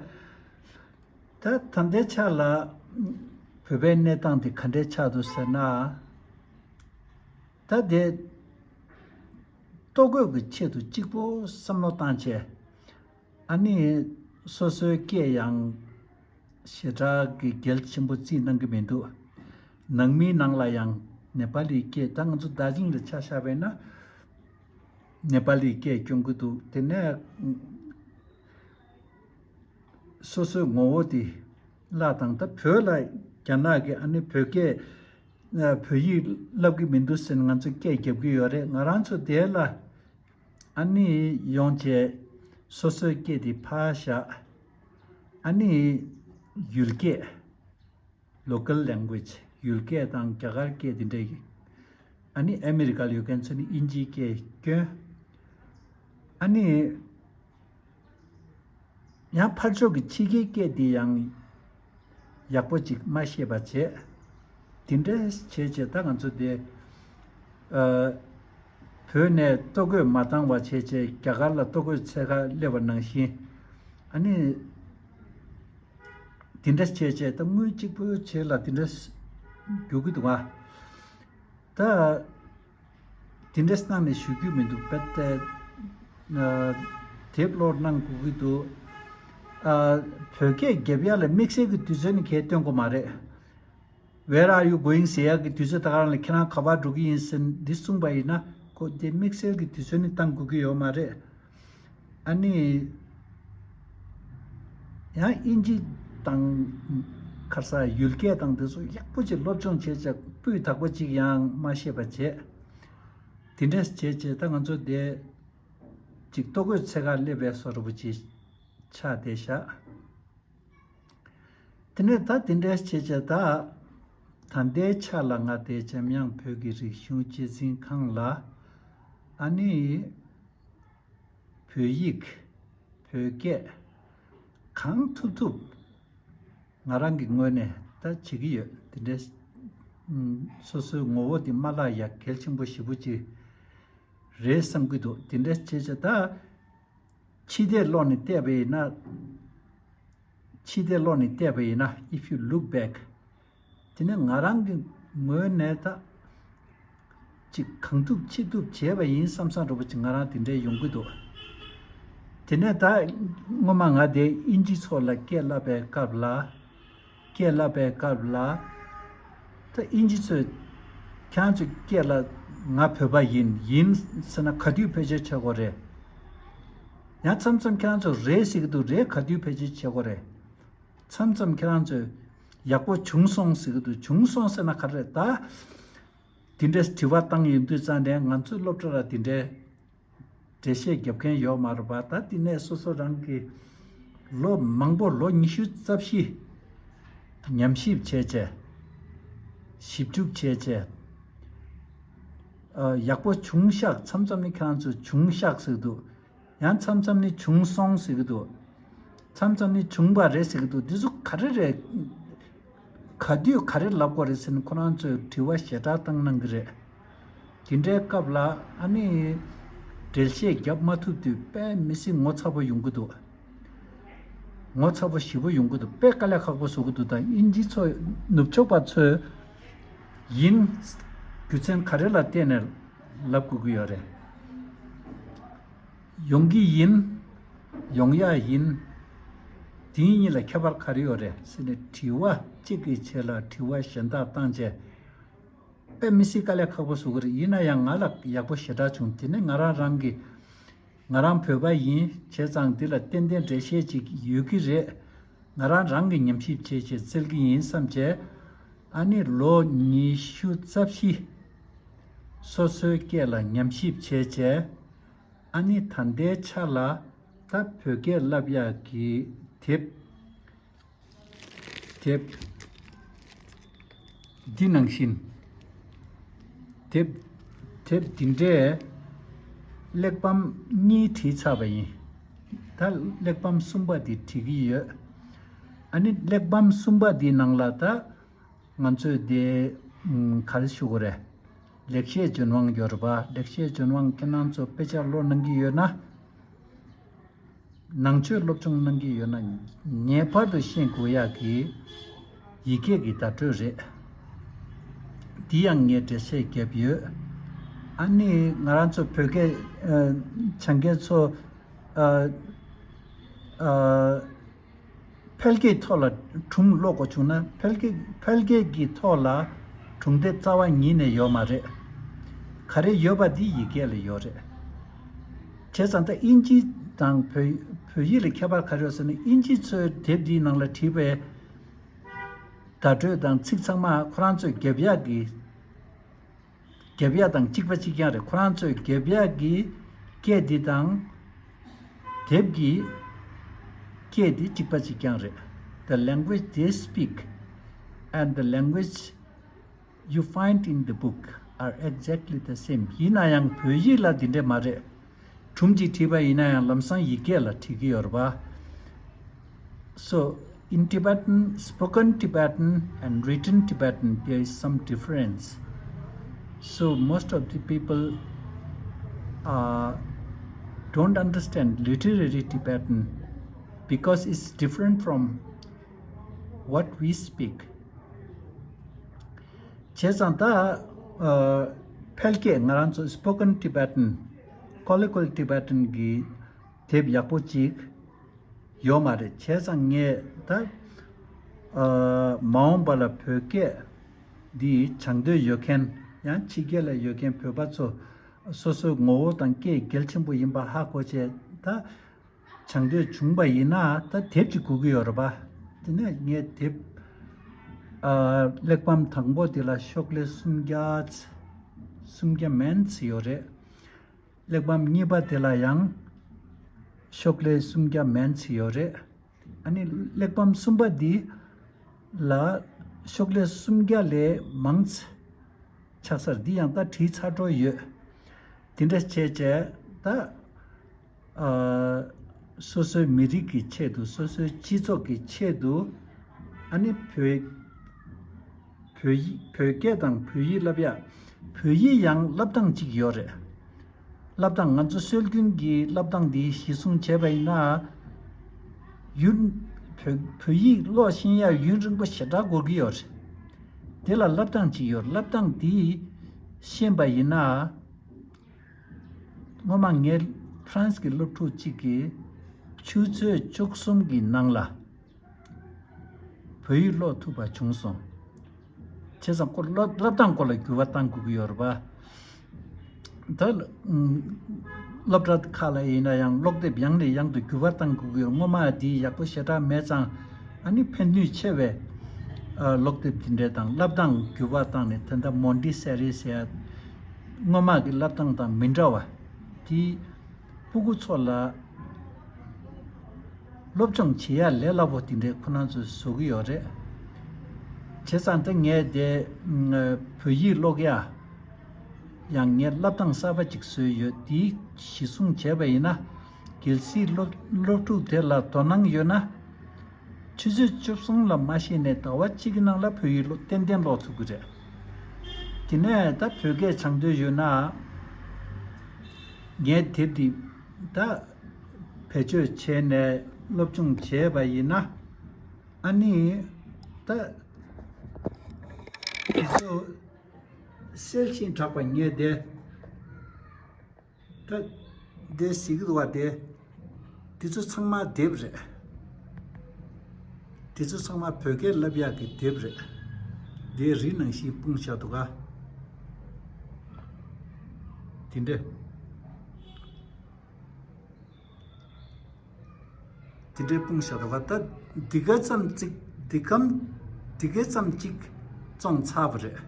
ད་ད་ལྟའི་ཆ་ལ་བོད་པའི་གནས་སྟངས་དེ་ག་འདྲའི་ཆགས་འདུག་ཟེར་ན། ད་དེ་ལྟོ་གོས་ཀྱི་ཆེད་དུ་གཅིག་པོ་བསམ་བློ་བཏང་བྱས། ཨ་ནི་སོ་སོའི་སྐད་ཡང་ཞེ་དྲག་གི་གལ་ཆེན་པོ་བརྩིས་གནང་གི་མི་འདུག། ནང་མིའི་ནང་ལ་ཡང་ནེ་པ་ལིའི་སྐད། ད་ང་ཚོ་རྡ་རྒྱང་ལ་ཆ་བཞག་པ་ཡིན་ན་ནེ་པ་ལིའི་སྐད་སྐྱོན་གྱི་འདུག། དེ་ནས་སོ་སོའི་ངོ་བོ་དེ་བརླག་དང་། ད་བོད་ལ་རྒྱ་ནག་གིས་ཨ་ནི་བོད་སྐད་བོད་ཡིག་བསླབ་ཀྱི་མི་འདུག་ཟེར་ནས་ང་ཚོ་སྐད་རྒྱབ་ཀྱི་ཡོད་རེད། ང་རང་ཚོ་དེ་ལ་ཨ་ནི་ཡོང་བྱས་སོ་སོའི་སྐད་དེ་ཕར་བཞག། ཨ་ནི་ཡུལ་སྐད། Local language། ཡུལ་སྐད་དང་རྒྱ་གར་སྐད་དེ་འདྲ་ཡིན། ཨ་ནི་ཨ་མི་རི་ཀ་ལ་ཡོད་མཁན་ཚོ་ནི་དབྱིན་ཇིའི་སྐད་སྐྱོན། ཨ་ནི་ཡང་ཕར་ཕྱོགས་ཀྱི་ཕྱི་རྒྱལ་སྐད་དེ་ཡང་ཡག་པོ་ཅིག་མ་ཤེས་པ་བྱས། དེ་འདྲ་བྱས་བྱས་ད་ང་ཚོ་དེ་ཨ་བོད་ནས་ལྟོ་གོས་མ་བཏང་བ་བྱས་བྱས་རྒྱ་གར་ལ་ལྟོ་གོས་འཚོལ་ག་སླེབས་པ་ནང་བཞིན། ཨ་ནི། དེ་འདྲ་བྱས་བྱས་ད་དངུལ་གཅིག་པོའི་ཆེད་ལ་དེ་འདྲ་རྒྱུག་གི་འདུག་ཨ། ད་དེ་འདྲ་གནང་ནས་ཞུ་རྒྱུ་མི་འདུག་པས་ཏེ། ཨ་དེབ་ཀློག་གནང་དགོས་ཀྱི་འདུག། ཨ་བོད་སྐད་རྒྱབ་ཡ་ལ་དམིགས་བསལ་གྱི་དུས་ཚོད་ནི་གས་སྟོན་དགོས་མ་རེད། Where are you going ཟེར་ཡག་གི་དུས་ཚོད་ད་ག་རང་ལ་ཁྱེད་རང་ག་པར་འགྲོ་གི་ཡིན་ཟེར་འདི་གསུངས་པ་ཡིན་ན་ཁོ་དེ་དམིགས་བསལ་གྱི་དུས་ཚོད་ནི་བཏང་དགོས་ཀྱི་ཡོད་མ་རེད། ཨ་ནི་ཡང་དབྱིན་ཇི་དང་ཁ་ས་ཡུལ་སྐད་དང་དེ་ཚོ་ཡག་པོ་ཅིག་སློབ་སྦྱོང་བྱས་བྱས་སྤུས་དག་པོ་ཅིག་ཡང་མ་ཤེས་པ་བྱས། དེ་འདྲས་བྱས་བྱས་ད་ང་ཚོ་དེ་ཅིག་ལྟོ་གོས་འཚོལ་ག་སླེབས་པའི་བཟོ་འདྲ་པོ་ཅིག་ཆགས་བསྡད་ཤག། དེ་ནས་ད་དེ་འདྲའི་བྱས་བྱས་ད། ད་ལྟའི་ཆ་ལ་ང་དེ་འཇམ་དབྱངས་བོད་ཀྱི་རིག་གཞུང་སྤྱི་འཛིན་ཁང་ལ་ཨ་ནི་བོད་ཡིག་བོད་སྐད་གང་ཐུབ་ཐུབ་ང་རང་གི་ངོས་ནས་ད་བྱེད་ཀྱི་ཡོད། དེ་འདྲའི་ ཨུམ། སོ་སོའི་ངོ་བོ་དེ་མ་བརླག་ཡ་གལ་ཆེན་པོ་ཞེ་པོ་ཅིག་རེད་བསམ་གྱི་འདུག་དེ་འདྲ་བྱས་བྱས་ད། ཕྱི་བལྟས་ཀློག་ནས་བལྟས་པ་ཡིན་ན། ཕྱི་བལྟས་ཀློག་ནས་བལྟས་པ་ཡིན་ན། If you look back, དེ་ནས་ང་རང་གི་ངོས་ནས་ད་ཅིག་གང་ཐུབ་ཅི་ཐུབ་བྱས་པ་ཡིན་བསམ་བསམ་འདྲ་པོ་ཅིག་ང་རང་དེ་འདྲའི་ཡོང་གི་འདུག་དེ་ནས་ད་སྔོན་མ་ང་དེ་དབྱིན་ཇི་ཚོགས་ལ་སྐད་བསླབ་པའི་སྐབས་ལ། སྐད་བསླབ་པའི་སྐབས་ལ། ད་དབྱིན་ཇི་ཚོས་ཁྱེད་རང་ཚོའི་སྐད་ལ་ང་བོད་པ་ཡིན། ཡིན་ཟེར་ན་ག་དུས་བེད་སྤྱོད་བྱེད་དགོས་རེད། ཡང་མཚམས་མཚམས་ཁྱེད་རང་ཚོ་རེད་ཟེར་གྱི་འདུག་རེད་ག་དུས་བེད་སྤྱོད་བྱེད་དགོས་རེད། མཚམས་མཚམས་ཁྱེད་རང་ཚོས་ཡག་པོ་བྱུང་སོང་ཟེར་གྱི་འདུག་བྱུང་སོང་ཟེར་ན་ག་རེ་རེད་ད། དེ་འདྲའི་དྲི་བ་བཏང་ཡོང་དུས་ཙང་ནས་ང་ཚོའི་སློབ་གྲྭ་ལ་དེ་འདྲའི་འགྲེལ་བཤད་རྒྱབ་མཁན་ཡོད་མ་རེད་པ། ད་དེ་ནས་སོ་སོ་རང་གི་ལོ་མང་པོ་ལོ་ཉི་ཤུ་རྩ་བཞི་ཉམས་ཞིབ་བྱས་བྱས། ཞིབ་འཇུག་བྱས་བྱས། ཨ། ཡག་པོ་བྱུང་ཤག་མཚམས་མཚམས་ནི་ཁྱེད་རང་ཚོས་བྱུང་ཤག་ཟེར་གྱི་འདུག་ཡང་མཚམས་མཚམས་ནི་བྱུང་སོང་ཟེར་གྱི་འདུག་མཚམས་མཚམས་ནི་བྱུང་བ་རེད་ཟེར་གྱི་འདུག་འདི་ཚོ་ག་རེ་རེད། ག་དུས་ག་རེ་ལབ་དགོས་རེད་ཟེར་ནས་ཁོ་རང་ཚོས་དྲི་བ་ཞེ་དྲག་བཏང་གནང་གི་རེད། དེ་འདྲའི་སྐབས་ལ་ཨ་ནི་འགྲེལ་བཤད་རྒྱབ་མ་ཐུབ་དུས་དཔེ་མི་སྲིད་ངོ་ཚ་པོ་ཡོང་གི་འདུག་ངོ་ཚ་པོ་ཞེ་པོ་ཡོང་གི་འདུག་དཔེ་དཀའ་ལས་ཁག་པོ་བཟོ་གི་འདུག་ད་དབྱིན་ཇི་ཚོ་ནུབ་ཕྱོགས་པ་ཚོས་ཡིན། རྒྱུ་མཚན་ག་རེ་ལ་བརྟེན་ནས་ལབ་དགོས་ཀྱི་ཡོད་རེད། ཡོང་གི་ཡིན། ཡོང་ཡ་ཡིན། དེ་གཉིས་ལ་ཁྱད་པར་ག་རེ་ཡོད་རེད་ཟེར་ནས་དྲི་བ་གཅིག་གི་ཆེད་ལ་དྲི་བ་གཞན་དག་བཏང་བྱས། དཔེ་མི་སྲིད་དཀའ་ལས་ཁག་པོ་བཟོ་གི་རེད། ཡིན་ན་ཡང་ང་ལ་ཡག་པོ་ཞེ་དྲག་བྱུང་། དེ་ནས་ང་རང་རང་གི་ང་རང་བོད་པ་ཡིན་བྱས་ཙང་འདི་ལ་ཏན་ཏན་འགྲེལ་བཤད་ཅིག་ཡོད་ཀྱི་རེད། ང་རང་རང་གི་ཉམས་ཞིབ་བྱས་བྱས་བཙལ་གྱི་ཡིན་བསམ་བྱས། ཨ་ནི་ལོ་ཉི་ཤུ་རྩ་བཞི་སོ་སོའི་སྐད་ལ་ཉམས་ཞིབ་བྱས་བྱས། ཨ་ནི་ད་ལྟའི་ཆ་ལ་ད་བོད་སྐད་བསླབ་ཡག་གི་དེབ། དེབ་འདི་ནང་བཞིན། དེབ། དེབ་འདི་འདྲའི་གླེགས་བམ་གཉིས་བྲིས་ཚར་བ་ཡིན། ད་གླེགས་བམ་གསུམ་པ་འདི་བྲིས་ཀྱི་ཡོད། ཨ་ནི་གླེགས་བམ་གསུམ་པ་འདིའི་ནང་ལ་ད་ང་ཚོས་དེ་ཨུམ་ག་རེ་ཞུ་དགོས་རེད། ལེགས་བཤད་ལྗོན་དབང་ཡོད་རེད་པ། ལེགས་བཤད་ལྗོན་དབང་ཁྱེད་རང་ཚོ་དཔེ་ཆ་ཀློག་གནང་གི་ཡོད་ན། ནང་ཆོས་སློབ་སྦྱོང་གནང་གི་ཡོད་ན། ངེས་པར་དུ་ཤེས་དགོས་ཡག་གི་ཡི་གེ་གི་བརྡ་སྤྲོད་རེད། འདི་ཡང་ངས་འགྲེལ་བཤད་བརྒྱབ་ཡོད། ཨ་ནི་ང་རང་ཚོ་བོད་སྐད་ཨ་སྦྱང་མཁན་ཚོ་ཨ་ཨ་ཕལ་སྐད་ཐོག་ལ་སྒྲུང་ཀློག་དགོས་བྱུང་ན། ཕལ་སྐད་ཕལ་སྐད་ཀྱི་ཐོག་ལ་སྒྲུང་དེབ་རྩ་བ་ཉིད་ནས་ཡོད་མ་རེད། ག་རེ་ཡོད་པ་འདི་ཡི་གེ་ལ་ཡོད་རེད། བྱས་ཙང་ད་དབྱིན་ཇི་དང་བོད་བོད་ཡིག་ལ་ཁྱད་པར་ག་རེ་ཡོད་ཟེར་ན། དབྱིན་ཇི་ཚོའི་དེབ་འདིའི་ནང་ལ་བྲིས་པའི་བརྡ་སྤྲོད་དང་ཚིག་ཚང་མ་ཁོ་རང་ཚོས་རྒྱབ་ཡག་གི་རྒྱབ་ཡག་དང་གཅིག་པ་གཅིག་རྐྱང་རེད། ཁོ་རང་ཚོས་རྒྱབ་ཡག་གི་སྐད་འདི་དང་དེབ་ཀྱི་སྐད་འདི་གཅིག་པ་གཅིག་རྐྱང་རེད། The language they speak and the language you find in the book are exactly the same. ཡིན་ན་ཡང་བོད་ཡིག་ལ་འདི་འདྲ་མ་རེད། སྒྲུང་གཅིག་བྲིས་པ་ཡིན་ན་ཡང་ལམ་སང་ཡི་གེ་ལ་བྲིས་ཀྱི་ཡོད་རེད་པ། So, in Tibetan, spoken Tibetan and written Tibetan, there is some difference. So, most of the people uh, don't understand literary Tibetan because it's different from what we speak. བྱས་ཙང་ད་ཨ་ཕལ་སྐད་ང་རང་ཚོ་Spoken Tibetan, Colloquial Tibetan གི་དེབ་ཡག་པོ་ཅིག་ཡོད་མ་རེད། བྱས་ཙང་ངས་ད་ཨ་མ་འོངས་པ་ལ་བོད་སྐད་འདི་སྦྱང་འདོད་ཡོད་མཁན། ཡང་ཕྱི་རྒྱལ་ལ་ཡོད་མཁན་བོད་པ་ཚོ་སོ་སོའི་ངོ་བོ་དང་སྐད་གལ་ཆེན་པོ་ཡིན་པ་ཧ་གོ་བྱས། ད་སྦྱང་འདོད་བྱུང་པ་ཡིན་ན་ད་དེབ་ཅིག་དགོས་ཀྱི་ཡོད་རེད་པ། དེ་ནས་ངས་དེབ་ཨ་གླེགས་བམ་དང་པོ་དེ་ལ་ཤོག་ལྷེ་སུམ་བརྒྱ་སུམ་བརྒྱ་མན་ཙམ་ཡོད་རེད། གླེགས་བམ་གཉིས་པ་དེ་ལ་ཡང་ཤོག་ལྷེ་སུམ་བརྒྱ་མན་ཙམ་ཡོད་རེད། ཨ་ནི་གླེགས་བམ་གསུམ་པ་འདི་ལ་ཤོག་ལྷེ་སུམ་བརྒྱ་ལས་མང་ཙམ་ཆགས་ཚར། འདི་ཡང་ད་བྲིས་ཚར་འགྲོ་ཡོད། དེ་འདྲ་བྱས་བྱས་ད་ཨ་སོ་སོའི་མི་རིགས་ཀྱི་ཆེད་དུ། སོ་སོའི་སྤྱི་ཚོགས་ཀྱི་ཆེད་དུ། ཨ་ནི་བོད་ བོད་ཡིག་བོད་སྐད་དང་བོད་ཡིག་བསླབ་ཡག་བོད་ཡིག་ཡང་བསླབ་སྟངས་གཅིག་ཡོད་རེད། བསླབ་སྟངས་ང་ཚོ་སྲོལ་རྒྱུན་གྱི་བསླབ་སྟངས་འདི་གཞིར་བཟུང་བྱས་པ་ཡིན་ན། ཡུན་བོད་བོད་ཡིག་ཀློག་ཤེས་ཡག་ཡུན་རིང་པོ་ཞེ་དྲག་འགོར་གྱི་ཡོད་རེད། དེ་ལ་བསླབ་སྟངས་གཅིག་ཡོད་རེད། བསླབ་སྟངས་འདི་ཤེས་པ་ཡིན་ན། སྔོན་མ་ངའི་ཧྥ་རན་སི་གི་སློབ་ཕྲུག་ཅིག་གིས་ཆུ་ཚོད་བཅུ་གསུམ་གྱི་ནང་ལ་བོད་ཡིག་ཀློག་ཐུབ་པ་བྱུང་སོང་། བྱས་ཙང་ཁོ་བསླབ་བསླབ་སྟངས་སྐོར་ལ་འགྱུར་བ་གཏང་དགོས་ཀྱི་ཡོད་རེད་པ། ད་ཨུམ་སློབ་གྲྭ་ཁག་ལ་ཡིན་ན་ཡང་ཀློག་དེབ་ཡང་ནས་ཡང་དུ་འགྱུར་བ་གཏང་དགོས་ཀྱི་ཡོད། སྔོན་མ་དེ་ཡག་པོ་ཞེ་དྲག་མེད་ཙང་ཨ་ནི་ཕན་ནུས་ཆེ་བའི་ཨ་ཀློག་དེབ་དེ་འདྲས་དང་བསླབ་སྟངས་འགྱུར་བ་བཏང་ནས། ད་ལྟ་མོན་ཊི་སེ་རི་ཟེར་ཡ་སྔོན་མ་གི་བསླབ་སྟངས་དང་མི་འདྲ་བ་དེ། སྤུ་གུ་ཚོ་ལ་སློབ་སྦྱོང་བྱེད་ཡ་ལས་སླ་པོ་དེ་འདྲའི་ཁོ་རང་ཚོས་བཟོ་གི་ཡོད་རེད། བྱས་ཙང་ད་ངས་དེ་བོད་ཡིག་ཀློག་ཡ་ཡང་ངས་བསླབ་སྟངས་གསར་པ་ཅིག་བཟོས་ཡོད། དེ་གཞི་བཟུང་བྱས་པ་ཡིན་ན། གལ་སྲིད་སློབ་སློབ་ཕྲུག་དེ་ལ་དོ་སྣང་ཡོད་ན། ཆུ་ཚོད་བཅུ་གསུམ་ལ་མ་ཤེས་ནས་ཟླ་བ་གཅིག་གི་ནང་ལ་བོད་ཡིག་ཀློག་ཏན་ཏན་ཀློག་ཐུབ་ཀྱི་རེད། དེ་ནས་ད་བོད་སྐད་སྦྱང་འདོད་ཡོད་ན། ངའི་དེབ་འདི་ད་བེད་སྤྱོད་བྱས་ནས་སློབ་སྦྱོང་བྱས་པ་ཡིན་ན། ཨ་ནི་ད་དེ་ཚོ་གསལ་ཞིང་དྲགས་པ་ངས་དེ། ད་དེ་གཟིགས་འདུག་བ་དེ། དེ་ཚོ་ཚང་མ་དེབ་རེད། དེ་ཚོ་ཚང་མ་བོད་སྐད་བསླབ་ཡག་གི་དེབ་རེད། དེ་རི་ནང་བཞིན་སྤུངས་བཞག་འདུག་ག་དེ་འདྲ། དེ་འདྲའི་སྤུངས་བཞག་འདུག་ག་ད་འདི་ག་ཙམ་ཅིག་འདི་གམ། འདི་ག་ཙམ་ཅིག་བཙོང་ཚར་བ་རེད།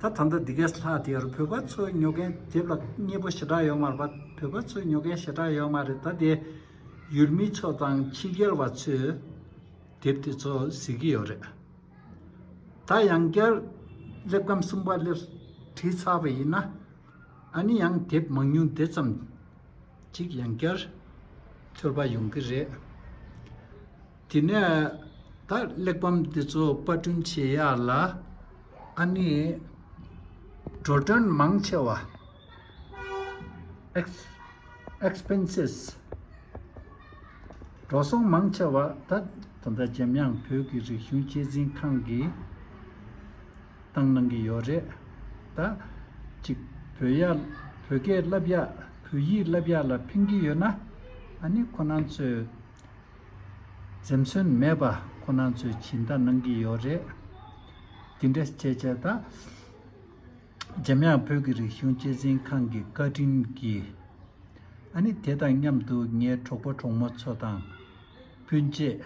ད་ད་ལྟ་འདི་ག་ལྷག་དེ་ཡོད་རེད། བོད་པ་ཚོ་ཉོ་མཁན་དེབ་ལ་མཉེས་པོ་ཞེ་དྲག་ཡོད་མ་རེད་པ། བོད་པ་ཚོ་ཉོ་མཁན་ཞེ་དྲག་ཡོད་མ་རེད། ད་དེ་ཡུལ་མི་ཚོ་དང་ཕྱི་རྒྱལ་བ་ཚོས་དེབ་དེ་ཚོ་གཟིགས་ཀྱི་ཡོད་རེད། ད་ཡང་བསྐྱར་གླེགས་བམ་གསུམ་པ་སླེབས་བྲིས་ཚར་བ་ཡིན་ན། ཨ་ནི་ཡང་དེབ་མང་ཉུང་དེ་ཙམ་ཅིག་ཡང་བསྐྱར་འཚོལ་བ་ཡོང་གི་རེད། དེ་ནས་ད་གླེགས་བམ་འདི་ཚོ་པར་སྐྲུན་བྱེད་ཡག་ལ་ཨ་ནི་འགྲོ་གྲོན་མང་ཆེ་བ། Ex- expenses འགྲོ་སོང་མང་ཆེ་བ་ད་ད་ལྟ་འཇམ་དབྱངས་བོད་ཀྱི་རིག་གཞུང་གཅེས་འཛིན་ཁང་གིས་བཏང་གནང་གི་ཡོད་རེད། ད་ཅིག་བོད་ཡ་བོད་སྐད་བསླབ་ཡ་བོད་ཡིག་བསླབ་ཡ་ལ་ཕན་གྱི་ཡོད་ན། ཨ་ནི་ཁོ་རང་ཚོས་འཛེམ་ཟོན་མེད་པ་ཁོ་རང་ཚོས་སྦྱིན་བདག་གནང་གི་ཡོད་རེད། དེ་འདྲ་བྱས་བྱས་ད་འཇམ་དབྱངས་བོད་ཀྱི་རིག་གཞུང་གཅེས་འཛིན་ཁང་གི་བཀའ་དྲིན་གྱིས། ཨ་ནི་དེ་དང་མཉམ་དུ་ངའི་གྲོགས་པོ་གྲོགས་མོ་ཚོ་དང་སྤུན་མཆེད།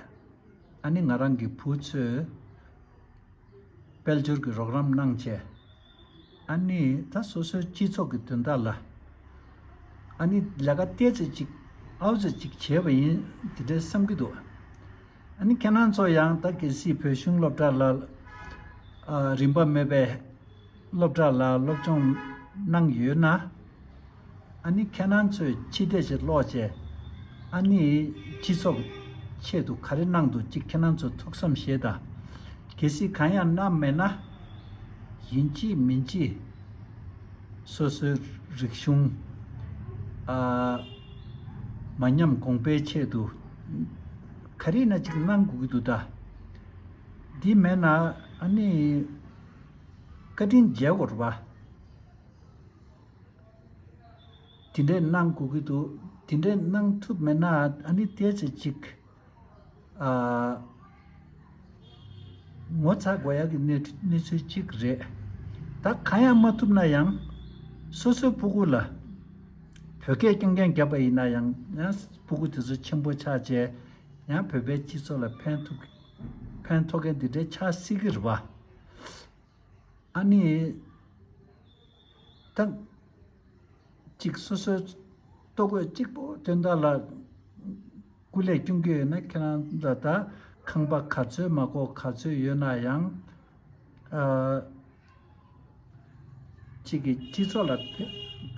ཨ་ནི་ང་རང་གི་བུ་ཚོས་དཔལ་འབྱོར་གྱི་རོགས་རམ་གནང་བྱས། ཨ་ནི་ད་སོ་སོའི་སྤྱི་ཚོགས་ཀྱི་དོན་དག་ལ་ཨ་ནི་ལས་ཀ་ཏོག་ཙམ་ཅིག་ཨའུ་ཙམ་ཅིག་བྱས་པ་ཡིན་དེ་འདྲའི་བསམ་གྱི་འདུག་ཨ་ནི་ཁྱེད་རང་ཚོ་ཡང་ད་གལ་སྲིད་བོད་གཞུང་སློབ་གྲྭ་ལ་ཨ་རིན་པ་མེད་པའི་སློབ་གྲྭ་ལ་སློབ་སྦྱོང་གནང་ཡོད་ན། ཨ་ནི་ཁྱེད་རང་ཚོས་ཕྱི་བལྟས་ཤིག་ཀློག་བྱས། ཨ་ནི་སྤྱི་ཚོགས་ཆེད་དུ་ག་རེ་གནང་འདུག་ཅིག་ཁྱེད་རང་ཚོ་ཐུགས་བསམ་བཞེས་དང་། གལ་སྲིད་གང་ཡང་གནང་མེད་ན། ཡིན་གཅིག་མིན་གཅིག་སོ་སོའི་རིག་གཞུང་ཨ་མ་ཉམས་གོང་འཕེལ་ཆེད་དུ་ག་རེ་ཡིན་ན་ཅིག་གནང་དགོས་ཀྱི་འདུག་ད། འདི་མེད་ན་ཨ་ནི་བཀའ་དྲིན་འཇལ་དགོས་རེད་པ། དེ་འདྲས་གནང་དགོས་ཀྱི་འདུག་དེ་འདྲས་གནང་ཐུབ་མེད་ན་ཨ་ནི་ཏོག་ཙམ་ཅིག་ཨ་ངོ་ཚ་དགོས་ཡག་གི་གནས་གནས་ཚུལ་གཅིག་རེད། ད་གང་ཡང་མ་ཐུབ་ན་ཡང་སོ་སོའི་སྤུ་གུ་ལ་བོད་སྐད་རྐྱང་རྐྱང་བརྒྱབ་པ་ཡིན་ན་ཡང་ཡང་སྤུ་གུ་དེ་ཚོ་ཆེན་པོ་ཆགས་བྱས་ཡང་བོད་པའི་སྤྱི་ཚོགས་ལ་ཕན་ཐོགས་ཕན་ཐོགས་མཁན་འདི་འདྲས་ཆགས་སྲིད་ཀྱི་རེད་པ། ཨ་ནི། ད། གཅིག་སོ་སོའི་ལྟོ་གོས་གཅིག་པོ་དོན་དག་ལ་སྐུ་ལས་སྐྱོན་གྱི་ཡོད་ན་ཁྱེད་རང་ལ་ད་ཁང་པ་ག་ཚོད་མ་གོ་ག་ཚོད་ཡོད་ན་ཡང་། ཨ། གཅིག་གི་སྤྱི་ཚོགས་ལ་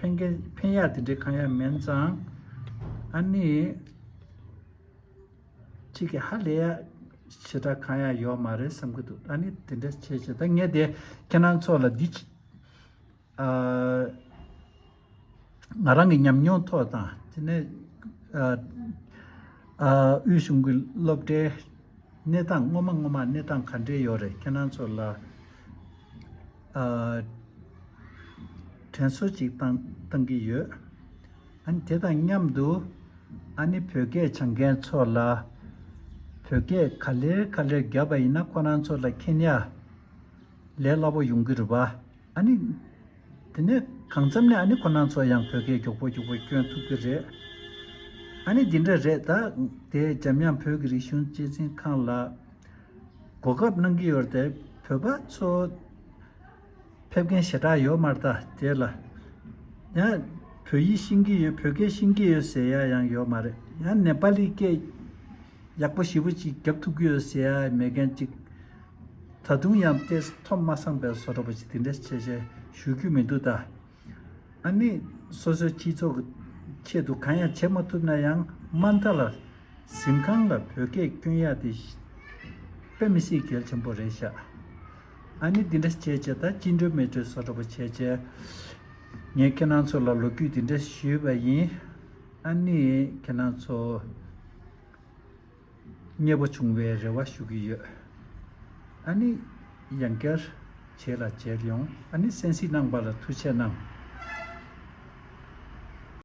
ཕན་ཕན་ཕན་ཡག་དེ་འདྲའི་གང་ཡང་མིན་ཙང་། ཨ་ནི། གཅིག་གི་ཧ་ལས་ཡ་ ཞེ་དྲག་གང་ཡང་ཡོད་མ་རེད་བསམ་གྱི་འདུག་ཨ་ནི་དེ་འདྲ་བྱས་བྱས་ད་ངས་དེ་ཁྱེད་རང་ཚོ་ལ་འདི་ཅི་ཨ། ང་རང་གི་ཉམས་མྱོང་ཐོག་དང་དེ་ནས་ཨ་ཨ་དབུས་གཞུང་གི་སློབ་གྲྭའི་གནས་སྟངས་སྔོན་མ་སྔོན་མ་གནས་སྟངས་ག་འདྲས་ཡོད་རེད། ཁྱེད་རང་ཚོ་ལ་ཨ་དྲན་གསོ་ཅིག་བཏང་བཏང་གི་ཡོད། ཨ་ནི་དེ་དང་མཉམ་དུ་ཨ་ནི་བོད་སྐད་སྦྱང་མཁན་ཚོ་ལ་བོད་སྐད་ག་ལེར་ག་ལེར་བརྒྱབ་པ་ཡིན་ན་ཁོ་རང་ཚོ་ལ་མཁྱེན་ཡ་ལས་སླ་པོ་ཡོང་གི་རེད་པ། ཨ་ནི། དེ་ནས་གང་འཚམ་ནས་ཨ་ནི་ཁོ་རང་ཚོ་ཡང་བོད་སྐད་མགྱོགས་པོ་མགྱོགས་པོ་སྐྱོན་ཐུབ་ཀྱི་རེད། ཨ་ནི་འདི་འདྲ་རེད་ད། དེ་འཇམ་དབྱངས་བོད་ཀྱི་རིག་གཞུང་གཅེས་འཛིན་ཁང་ལ་གོ་སྐབས་གནང་གི་ཡོད་རེད་དེ། བོད་པ་ཚོ་ཕེབས་མཁན་ཞེ་དྲག་ཡོད་མ་རེད་ད་དེ་ལ། ཡང་བོད་ཡིག་ཤེས་ཀྱི་ཡོད་བོད་སྐད་ཤེས་ཀྱི་ཡོད་ཟེར་ཡ་ཡང་ཡོད་མ་རེད། ཡང་ནེ་པ་ལི་སྐད་ཡག་པོ་ཞེ་པོ་ཅིག་རྒྱབ་ཐུབ་ཀྱི་ཡོད་ཟེར་ཡ་མེད་མཁན་ཅིག་ད་དུང་ཡང་ཏོག་ཙམ་ཐོ་མ་སངས་པའི་བཟོ་འདྲ་པོ་ཅིག་དེ་འདྲ་བྱས་བྱས་ཞུ་རྒྱུ་མི་འདུག་ད། ཨ་ནི་སོ་སོའི་སྤྱི་ཚོགས་ཀྱི་ཆེད་དུ་གང་ཡང་བྱེད་མ་ཐུབ་ན་ཡང་མ་མཐའ་ལ་གཟིམ་ཁང་ལ་བོད་སྐད་སྐྱོན་ཡག་དེ་དཔེ་མི་སྲིད་གལ་ཆེན་པོ་རེད་ཤག་ཨ་ནི་འདི་འདྲ་བྱས་བྱས་ད་ཅི་འདྲ་མི་འདྲ་བཟོ་འདྲ་པོ་བྱས་བྱས་ངས་ཁྱེད་རང་ཚོ་ལ་ལོ་རྒྱུས་འདི་འདྲ་ཞུས་པ་ཡིན། ཨ་ནི་ཁྱེད་རང་ཚོ་མཉེས་པོ་བྱུང་བའི་རེ་བ་ཞུ་གི་ཡོད། ཨ་ནི་ཡང་བསྐྱར་བྱེད་ལ་མཇལ་ཡོང་། ཨ་ནི་གསན་གཟིགས་གནང་བ་ལ་ཐུགས་རྗེ་གནང་།